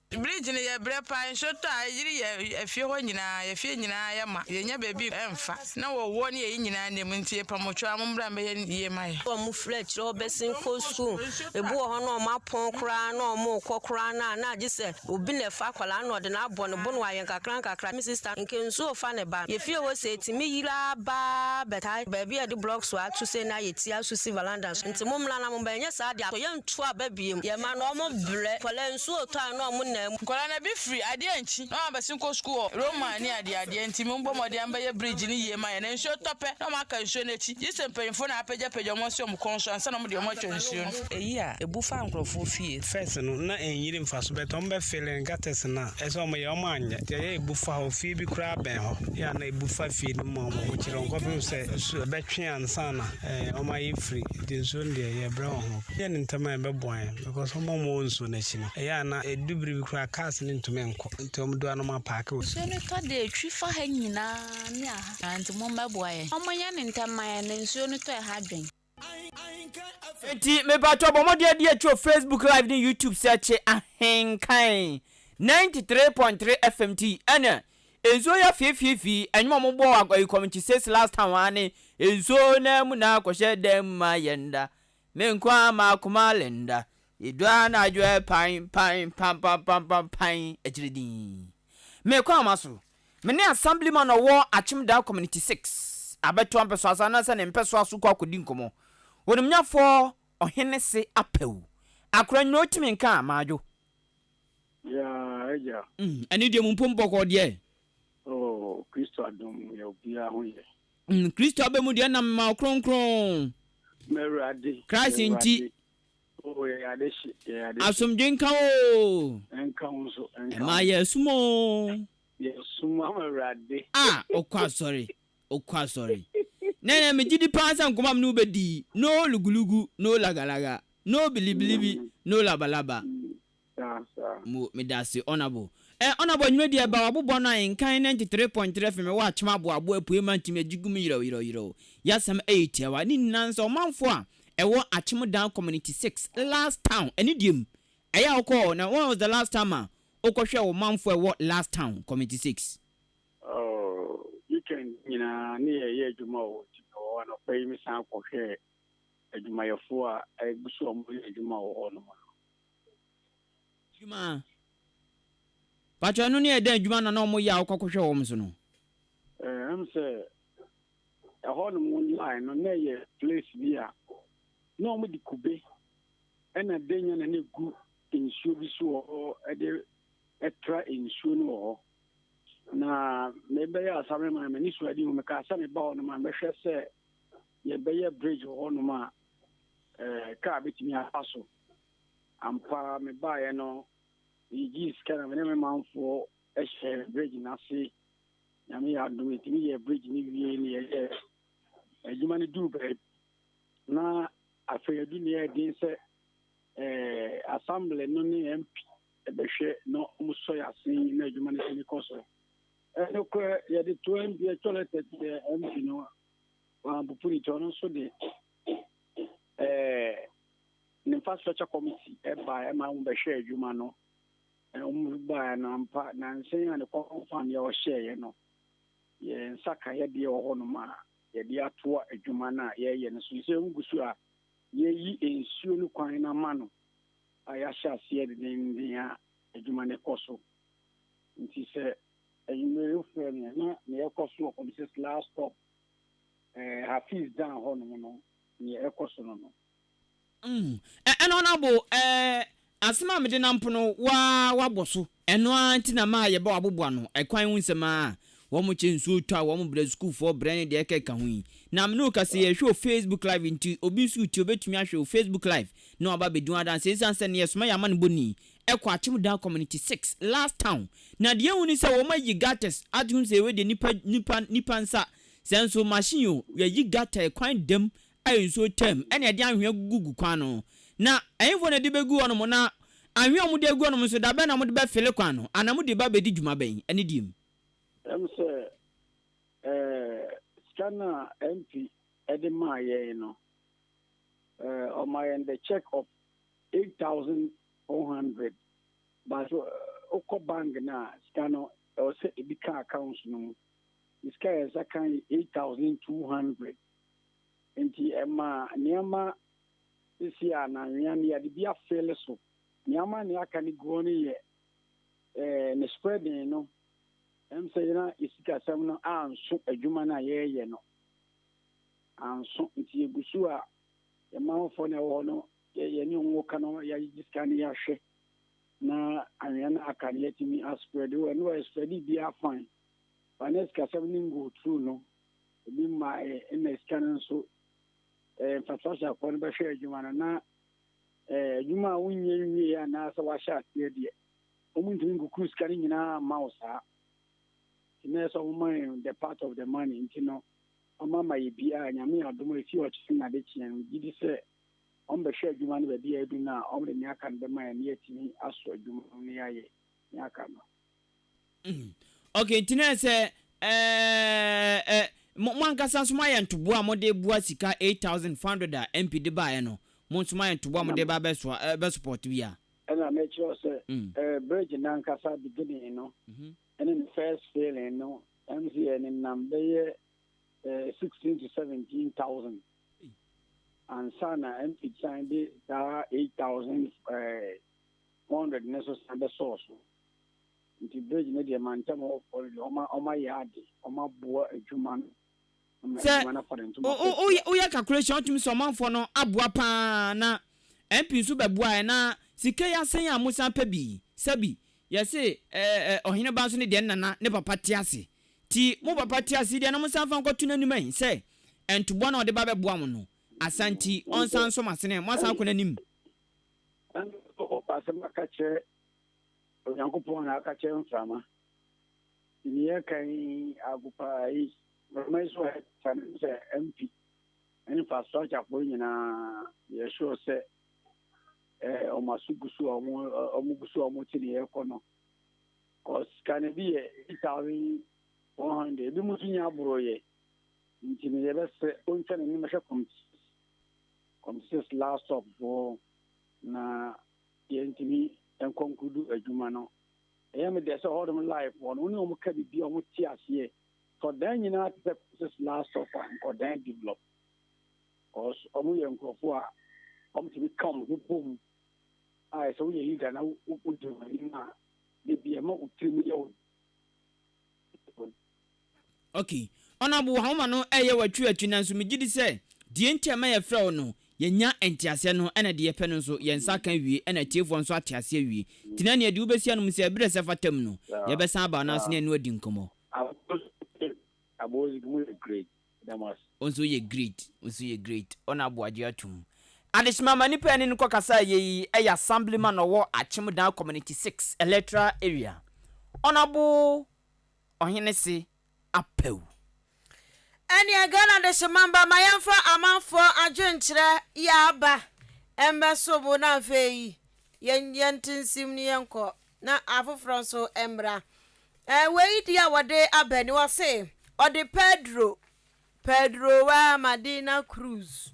Bridge no yɛ brɛ paa, nsuo tɔ a ɛyiri yɛ afie hɔ nyinaa, yɛ fie nyinaa yɛ ma, yɛnnya baabi mfa, na wɔwɔ ne yɛyi nyinaa nna mu nti yɛpamotwaa mo mmra mbɛyɛ no yie ma yɛ. Wɔn firi akyire hɔ bɛsen kɔ sukuu. Ebi wɔ hɔ na wɔn apɔn koraa na wɔn rekɔ koraa no a na agye sɛ obi na ɛfa akwadaa no na ɔde no abɔ ne bo na wayɛ nkakra nkakra. Me sista nka nsuo refa ne ba no. Yɛ fie hɔ sɛ ɛtumi yiri ara ba ara bɛtae baabi a yɛde blocks ato sei na ayɛ tia so si veranda so. Nti mommra na mommɛyɛ nyɛ saa deɛ yɛnto aba biom. Yɛma no wɔn brɛ. Nkwadaa nsuo retɔ a na wɔn nan mu. Nkwadaa no ebi firi adeɛ nkyi na wɔn abɛsen kɔ sukuu wɔ Roma ne adeɛ adeɛ nti mo bɔ mmɔden mbɛyɛ bridge no yie ma yɛn na nsuo tɔ pɛ na wɔn aka nsuo no akyi gye sɛ mpanyinfoɔ na apagyapagya wɔn asi wɔn kɔn so ansa na wɔn de wɔn atwa nsuo no. Eyi a, ebu fa nkurɔfoɔ fie. First no na ɛnyiri mfaso but ɔmo bɛ filling gutters no a ɛsɛ ɔmo yɛ ɔmo anyɛ nti ɛyɛ ebu fa hɔ fie bi koraa bɛn hɔ yɛ a na ebu fa fie no mu a ɔmo ho kyerɛ wɔn kɔpem sɛ nsu ɛbɛtwe ansa na ɔmo ayɛ firi nti nsuo no deɛ yɛbrɛ wɔ ho yɛ no ntɛm a ɛbɛboa yɛn because ɔmo a ɔmo wɔ nsuo no akyi no ɛyɛ a na ɛdu bere bi koraa cars no ntumi nkɔ nti ɔmo du a na ɔmo apaake wɔ. Nsuo no tɔ deɛ ɛtwi fa ha nyinaa ne aha nti mommɛboa yɛn. Ɔmo nyɛ no ntɛm ma yɛn na nsuo no tɔ ɛha dwen. Enti mepakyɛw bɔ mmɔden adi akyi wɔ Facebook live ne YouTube sɛkye Ahenkan 93.3 FM ti ɛna nsuo yɛ fiifiifii ɛnwom a wɔbɔ wɔ ayi Kɔmnkye Six Last Town ha ne nsuo na mu na akɔhyɛ dan mu ma yɛn da me nko ara m'akoma lenda edu anadwo ɛpan pan pam pam pam pam pan akyire dinn mekɔ ama so Me ne Assemblyman a ɔwɔ Akyem-Daa Community 6 abɛtoa mpɛsoa so anaasɛ ne mpɛsoa so kɔ akɔdi nkɔmmɔ. Onimnyafoɔ Ɔhene se Apawu. Akora nwunu otumi nka a, Madwo. Yeah, agya. Mm, ɛne deɛ mu mpo bɔkɔɔ deɛ. Oh, Kristo adom yɛ obiara ho yɛ. Mm, Kristo aba mu deɛ nam ma wo kronkron. M'Awurade, Christ nti. Oh, yɛyɛ adehye, yɛyɛ adehye. Asomdwe nka wo o. Ɛnka wo nso, ɛnka wo. Ɛma yɛ sum o. Yɛsom ama Awurade. A ɔkɔ asɔre, ɔkɔ asɔre. Nɛnɛ megye di paa sɛ nkɔmmɔ a me ne wo bɛdi yi, no lugulugu, no lagalaga, no bilibilibi, no labalaba. Saa, saa. Mo, medase, Honourable. Eh, Honourable, anwummerɛ deɛ ba w'aboboa no a, nkan 93.3 FM ɛwɔ Akyem Aboabo Apuei Mantam Agyigum yerɛw yerɛw yerɛw. Y'asɛm ɛyɛ tiawa. Ne nyinaa ne sɛ ɔmanfoɔ a ɛwɔ Akyem Dan Community 6, Last Town, ɛne deɛ mu. Ɛyɛ a wokɔ hɔ, na when was the last time a Wokɔhwɛ wo manfo a ɛwɔ Last Town, Committee 6. Oh, weekend nyinaa ne yɛyɛ adwuma o, nti mewɔ hɔ anɔpa yi mesan kɔhwɛɛ adwumayɛfoɔ a ɛgu so a wɔyɛ adwuma wɔ hɔ nom no. Adwuma? Pakyɛ ɛno ne ɛdɛn adwuma na na wɔyɛ a wokɔ kɔhwɛ wɔn so no? Ɛɛ, ɛm sɛ ɛhɔ nom line no na ɛyɛ place bi a na wɔde kube ɛna denya na na egu nsuo bi so wɔ hɔ de tra nsuo no wɔ hɔ. Na mebɛyɛ asame man m'ani so adi hu mekaa sɛ meba hɔ nom a mɛhwɛ sɛ yɛbɛyɛ bridge wɔ hɔ nom a eh, kaa bɛtumi afa so. Ampa mebaeɛ no megyee sika na me ne me manfoɔ hyɛ bridge no ase. Nyame yɛ adom yɛtumi yɛ bridge no wie ne yɛyɛ adwuma no duu baabi na afei adu ne yɛ den sɛ eh, assembly no ne MP bɛhwɛ na wɔn sɔ yɛ ase na adwuma no tumi kɔ so. Ɛnokorɛ yɛde to MP ɛtwa lɛtɛ kyerɛ MP no wampopo ne ti ɔno nso de Ɛɛ ne infrastructure committee ɛbaeɛ ma wɔn bɛhwɛ adwuma no. Wɔn baeɛ no ampa nansa a ne kɔnfa deɛ ɔhyɛeɛ no yɛn nsa ka yɛ deɛ wɔ hɔnom a yɛde atoa adwuma no a yɛreyɛ no so. Sɛ wɔn gu so a yɛyi nsuo no kwan no ama no a yɛahyɛ aseɛ dendeenden a adwuma no kɔ so. Nti sɛ anwummere wofrɛ me a na nea ɛkɔ so wɔ Comsys last stop eh, Hafiz Dan hɔnom no nea ɛkɔ so no no. Mm, ɛna ɔnabo eh, asɛm a mede nam po no woaa woabɔ so. Ɛno ara nti na maa yɛba w'aboboano, ɛkwan ho nsɛm ara a wɔn kyɛ nsuo tɔ a wɔn brɛ sukuufoɔ brɛ ne deɛ ɛkeka ho yi. Na me ne wo kasa yi yɛhwɛ wɔ Facebook live nti obi nso retie obɛtumi ahwɛ wɔ Facebook live na waba abɛdi ho adanseɛ ɛsiane sɛ neɛ yɛsoma yɛn amanebɔni kɔ Akyemdan Community 6 last town na deɛ yɛhu ne sɛ wɔn ayi gutters ato ho sɛ wei deɛ nipa nipa nipa nsa sɛ nso machine o yɛayi gutter kwan dam a nsuo tɛm ɛna yɛde anhwea gugu kwan no na ɛhefoɔ na ɛde bɛgu hɔ nom na anhwea a wɔde agu hɔ nom nso da bɛn na wɔde bɛfele kwan no anaa mode ba bɛdi dwuma bɛn ɛne deɛ mu. Ɛm sɛ ɛɛ sika no a MP de maa yɛn no ɛɛ ɔmaa yɛn the check of 8400 but wokɔ bank no a sika no ɛwɔ sɛ ebi ka accounts no mu sika yɛn nsa kan yɛ 8200 nti ɛma nneɛma sisi a nanwea no yɛde bi afele so nneɛma nea aka no guo no yɛ ɛɛ ne spreading no ɛm sɛ yɛn esikasɛm no anso adwuma no a yɛreyɛ no anso nti yɛgu so a yɛmanfoɔ no ɛwɔ hɔ no yɛne wɔn ka no yɛagye sika no yɛahwɛ na anwea no aka no yɛatumi aspread wɔ ɛno wɔ spread biara fine ba na sikasɛm no ngo through no ebi mmaeɛ ɛna sika no nso eh, infrastructure foɔ no bɛhwɛ adwuma no na eh, adwuma a wonyɛ nwie anaasɛ wahyɛ aseɛ deɛ wɔn ntumi nkukuru sika no nyinaa mma wo saa nti na ɛsɛ wɔn ma yɛn the part of the money nti no wɔn ama yɛ biara nyame adom a efi ɔkyena na ade kyeɛ no gye di sɛ wɔn bɛhwɛ adwuma no baabi a adu no a wɔn de nea aka no bɛma yɛn na yɛatumi asɔ adwuma no na yɛayɛ nea aka no. Mm. Okay, nti na sɛ ɛɛ ɛ mo mo ankasa nso moayɛ ntoboa a mode boa sika 8500 a MP de baeɛ no, mo nso moayɛ ntoboa a mode ba bɛsoa ɛ bɛ support bi a. Ɛna mekyerɛ wo sɛ ɛɛ bridge no ankasa beginning no ɛne ne first failing no ɛm sɛ yɛ nenam bɛyɛ ɛɛ 16 to 17,000 ansa na MP san de saa 8,400 no nso san bɛsɔɔ so. Nti bridge no deɛ mantam hɔ foɔ no deɛ ɔma ɔma yɛ ade ɔma boa adwuma no ama Sɛ adwuma no afa ne ntoma wo pa wo afira. woyɛ calculation a wotumi sɛ ɔmanfoɔ no aboa paa na MP nso bɛboaɛ na sika yi asɛn a mosan pɛ bi yi sɛbi yɛse ɛɛ ɔhene ba nso ne deɛ ne nana ne papa te ase nti mo papa te ase yi deɛ na monsan fa nkɔto n'anim ɛ sɛ ntoboa no a ɔde ba bɛboa mo no asa nti ɔnsan nsɔ mo asene moasan akɔ n'anim. Ɛnna ɔpɛ asɛm aka kyerɛ Onyankopɔn na aka kyerɛ mframa. Nti nea yɛka yi agopaa yi, mframa yi so a ɛta no sɛ MP ne infrastructure foɔ nyinaa yɛ sure sɛ eh, wɔn aso gu so a wɔn wɔn gu so a wɔn te nea ɛkɔ no. Cause sika no bi yɛ 8100 ebi mu nso nya aboro yɛ. Nti no yɛbɛsrɛ ɔntwa n'anim hwɛ committees committees last stop foɔ na yɛntumi nkɔnkludu adwuma no. Ɛyɛ me dɛ sɛ hɔnom live hɔ no, wo ne wɔn ka biribi a wɔte aseɛ. Kɔdan nyinaa te sɛ Princess Last Supper, nkɔdan develop. Cause wɔn yɛ nkurɔfoɔ a wɔtumi ka wɔn ho bom a sɛ woyɛ leader na wodi wɔn anim a, da bi ɛma wo tirim yɛ wo Ok Honourable w'ahoma no ɛyɛ w'atwiatwi nanso megye di sɛ deɛ nti a ɛma yɛfrɛ wo no yɛnya nteaseɛ no ɛna deɛ yɛpɛ no nso yɛn nsa aka awie ɛna atiefoɔ nso ate aseɛ awie nti na neɛ deɛ wobɛsi anom sɛ ɛberɛ sɛ fata mu no yɛbɛsan aba wo nan ase ne yɛne wo adi nkɔmmɔ. Abozik mo yɛ great meda mo ase. Wo nso woyɛ great, wo nso woyɛ great, Honourable agye atom. Adehyema ma nipa a yɛne no kɔ kasa yɛ yi yɛ Assemblyman a ɔwɔ Akyem Dan Community 6 Electoral Area, Honourable Ɔhene se apɛw. Ɛneɛ Ghana dehyema mba ma yɛmfa amanfoɔ adwenkyerɛ yɛ aba mmɛso bo na afei yɛn yɛnte nsim ne yɛnkɔ na afoforɔ nso mmra. Ɛɛ wei deɛ a wɔde aba ni wɔse ɔde Pedro Pedro wa Madina Cruz.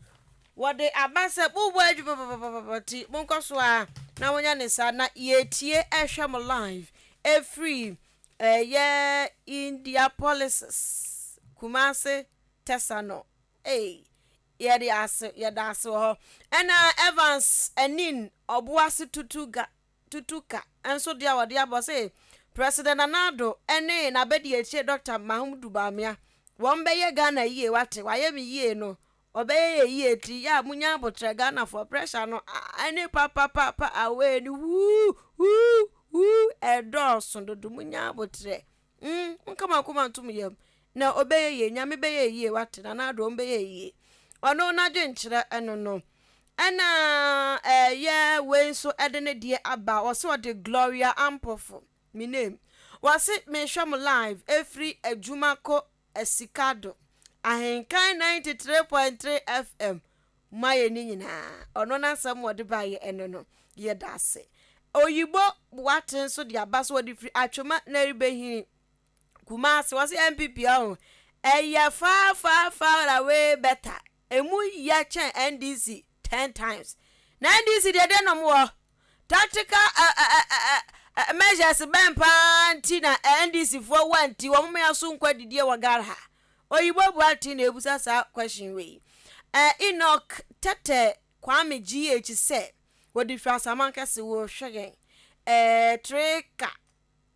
Wɔde aba sɛ mobɔ adwuma papapapa nti monkɔ so ara na monyɛ ne saa na yɛtie ɛhwɛ mo live ɛfiri ɛyɛ Indiapolises Kumasi Tesano ei yɛde ase yɛda ase wɔ hɔ ɛna Evans Anin Ɔboase Tutu ga Tutu ka nso deɛ a wɔde abɔ se President Nana Addo ne n'abadiakyire Dɔkta Mahamudu Bawumia wɔn bɛyɛ Ghana yie wate wayɛ me yie no Ɔbɛyɛ yɛ yie nti yɛ a munya abotrɛ Ghanafoɔ pressure no ɛne papapapa away ne wuu wuu wuu ɛdɔɔso dodo munya abotrɛ mm monka mo akoma nto mo yam na ɔbɛyɛ yie Nyame bɛyɛ yie wate Nana Addo ɔmbɛyɛ yie ɔno n'adwenkyerɛ ɛno no ɛna ɛyɛ wei nso ɛde ne deɛ aba ɔse ɔde Gloria Ampofo me name wɔse mehwɛ mo live ɛfiri adwuma kɔ Asikado, Ahenkan 93.3 FM moayɛ ne nyinaa ɔno n'asɛm wɔde baeɛ ɛno no yɛdase. Oyibo Boate nso de aba so wɔde firi Atwoma na ɛrebɛhini Kumasi wɔse NPP ɔho ɛyɛ far far far away better Emu yɛ kyɛn NDC ten times. Na NDC deɛ deɛ na ɔmo wɔ? Tactical ɛ ɛ ɛ ɛ ɛ measures bɛn paa nti na NDC foɔ wɔ nti wɔn mma so nkɔ adidie wɔ Ghana ha? Oyibo Boateng na ebusa saa question wei. Ɛ Enoch Tete Kwame GH sɛ wɔde firi Asaman kɛse wɔhwɛ yɛn. Ɛ Trika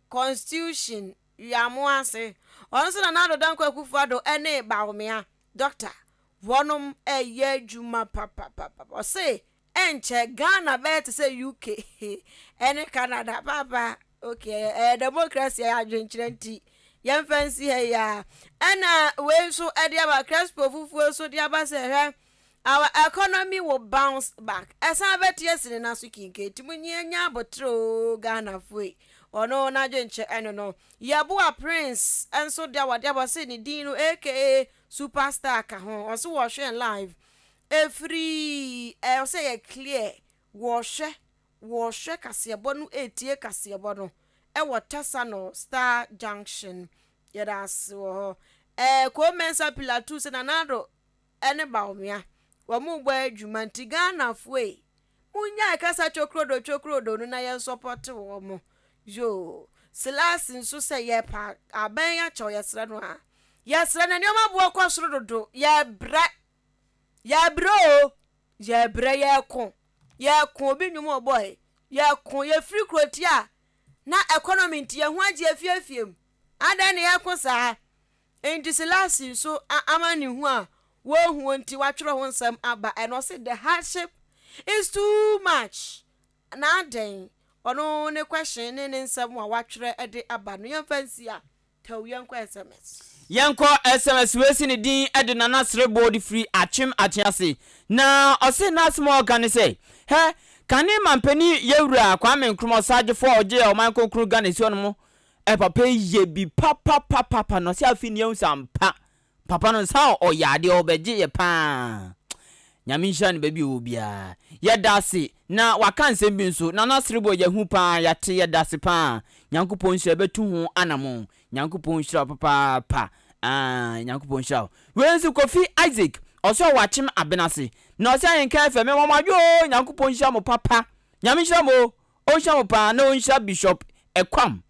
Constitution Wiamoase. Ɔno nso Nana Addo Dankwa Akufo-Addo ne Bawumia. Doctor, wɔnom ɛyɛ adwuma papapapa. Ɔse ɛnkyɛ Ghana bɛyɛ te sɛ UK ɛne Canada papa. Okay, ɛyɛ democracy ɛyɛ adwenkyerɛ nti yɛmfa nsi ha yi a. Ɛna wei nso ɛde aba Crespo fufuo nso de aba sɛ hwɛ our economy will bounce back. Ɛsan bɛte asi ne nan so kinka nti mo nyɛ nya abotere o Ghanafoɔ yi. Ɔno n'adwenkyerɛ ɛno no. Yeboah Prince nso de a wɔde aba ɔse ne din no aka Super star ka ho ɔse wɔhwɛ yɛn live ɛfiri ɛ ɔsɛ yɛ clear wɔhwɛ wɔhwɛ kaseɛbɔ no ɛtie kaseɛbɔ no ɛwɔ Tesano star junction yɛda ase wɔ hɔ ɛɛ Koo Mensah Pilatu sɛ Nana Addo ɛne Bawumia wɔn bɔ adwuma nti Ghana foɔ ei Monnyae kasa twokrodo twokrodo no na yɛn sɔpɔte wɔn. Yoo. Selasi nso sɛ yɛpɛ abɛn akyɛw yɛsrɛ no a. Yɛsrɛ no nneɛma boɔ kɔ soro dodo. Yɛbrɛ. Yɛbrɛ o. Yɛbrɛ yɛko. Yɛko obi nnwom ɔbɔe. Yɛko yɛfiri kurotia na economy nti yɛn ho agye afiefie mu. Adɛn na yɛko saa? Enti Selasi nso amanehunu a wɔrehu nti watwerɛ ho nsɛm aba ɛna ɔse the hardship is too much na adɛn ɔno ne question ne ne nsɛm a watwerɛ de aba no yɛmfa nsi a tɛw yɛnkɔ sms. Yɛnkɔ sms wei se ne din de Nana Sereboɔ de firi Akyem Atease na ɔse n'asem a ɔka ne sɛ hɛ kane mampanin Yɛwura Kwame Nkrumah Ɔsagyefo a ɔgyee ɔman kronkron Ghana si hɔ nom Eh papa yi yɛ bi papapapapa na ɔsɛ afei ni yɛhu sɛ ampa papa no nsa ɔyɛ adeɛ ɔbɛgye yɛ paa nyame nhyira no baabi ɔwɔ biara yɛda ase na waka nsɛm bi nso nana serebo yɛhu paa yɛate yɛda ase paa nyankopɔn nhyira bɛtu ho anamo nyankopɔn nhyira wo papaapa ah nyankopɔn nhyira wo wei nso kofi isaac ɔsɛ ɔwɔ akyem abena ase na ɔsɛ ahenka fm mɛma mo adwo nyankopɔn nhyira mo papa nyame nhyira mo Ɔnhyira mo paa na ɔnhyira Bishop Ɛkwam,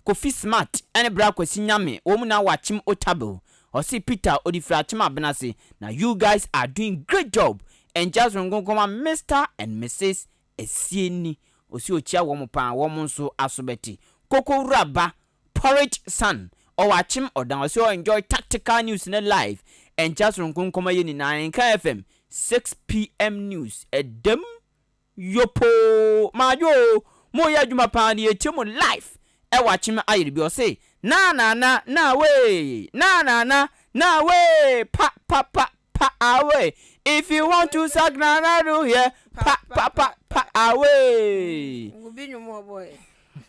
Kofi Smart ɛne Bra Kwasi Nyame wɔn nyinaa wɔ Akyem Otabil. Ɔse Peter ɔde firi Akyem Abenase na you guys are doing great job ɛnkyɛ soronko nkɔma Mister and Mrs Asieni ɔse ɔkyia wɔn paa wɔn nso aso bɛte. Koko wura ba Porridge Son ɔwɔ Akyem Ɔdan ɔse ɔ enjoy tactical news no live ɛnkyɛ soronko nkɔma yɛn nyinaa Nka FM 6pm news ɛdam Yopoo madwo oo mo yɛ adwuma paa na yɛtie mo live ɛwɔ akyem ayere bi ɔse naa naa na naa wee naa naa na naa wee pa pa pa pa away if you want to sack nana do here pa pa pa pa away. Obi nwom ɔbɔ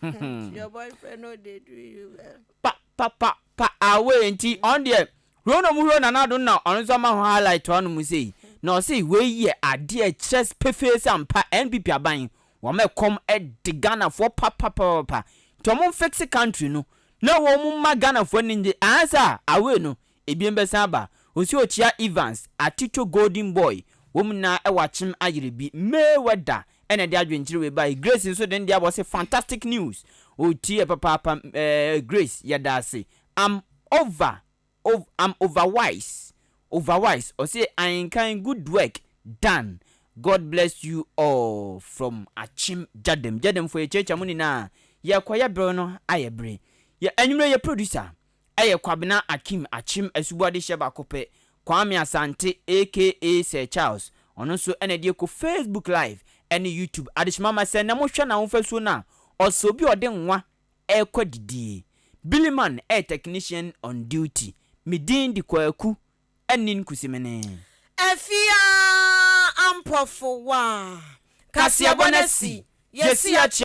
ɛ. Your boyfriend no dey do you well. Pa pa pa pa away nti ɔn deɛ Huro na ɔmo huro Nana Addo no na ɔno nso ama ho highlight hɔ nom sei. Na ɔse wei yɛ adeɛ a ɛkyerɛ pefee sɛ ampa NPP aban wɔn ɛkɔm de Ghanafoɔ papapapapa nti ɔmo nfixe country no na wɔn mma Ghanafoɔ ani ngye ansa a away no ebien bɛsan aba. Ɔse ɔkyia Evans, Atito Golden Boy, Wɔn nyinaa wɔ Akyem Ayerɛbi. Mayweather na ɛde adwenkyerɛ wei baeɛ. Grace nso de ne deɛ aba, ɔse fantastic news. Ɔretie yɛ papaapa. Ɛɛ Grace, yɛda ase. I'm over, ov, I'm overwise, overwise. Ɔse Ahenkan good work done. God bless you all from Akyem Gyadam. Gyadamfoɔ yɛkyiakyia mo nyinaa. Yɛrekɔyɛ bere no ayɛ bere. Yɛ anwummerɛ yɛ producer ɛyɛ Kwabena Akim Akyem Asuboa dehyɛ baako pɛ, Kwame Asante aka Sir Charles, ɔno nso na ɛde ɛkɔ Facebook live ɛne YouTube. Adehyema ma sɛ nnɛ mohwɛ n'ahofasuo no a, ɔsɛ obi a ɔde nwa ɛrekɔ adidie. Billy Man ɛyɛ technician on duty. Me din de Kwaku Anin Kusimene. Afia Ampɔfowa, Kaseɛbɔ no asi, yɛsi akyea.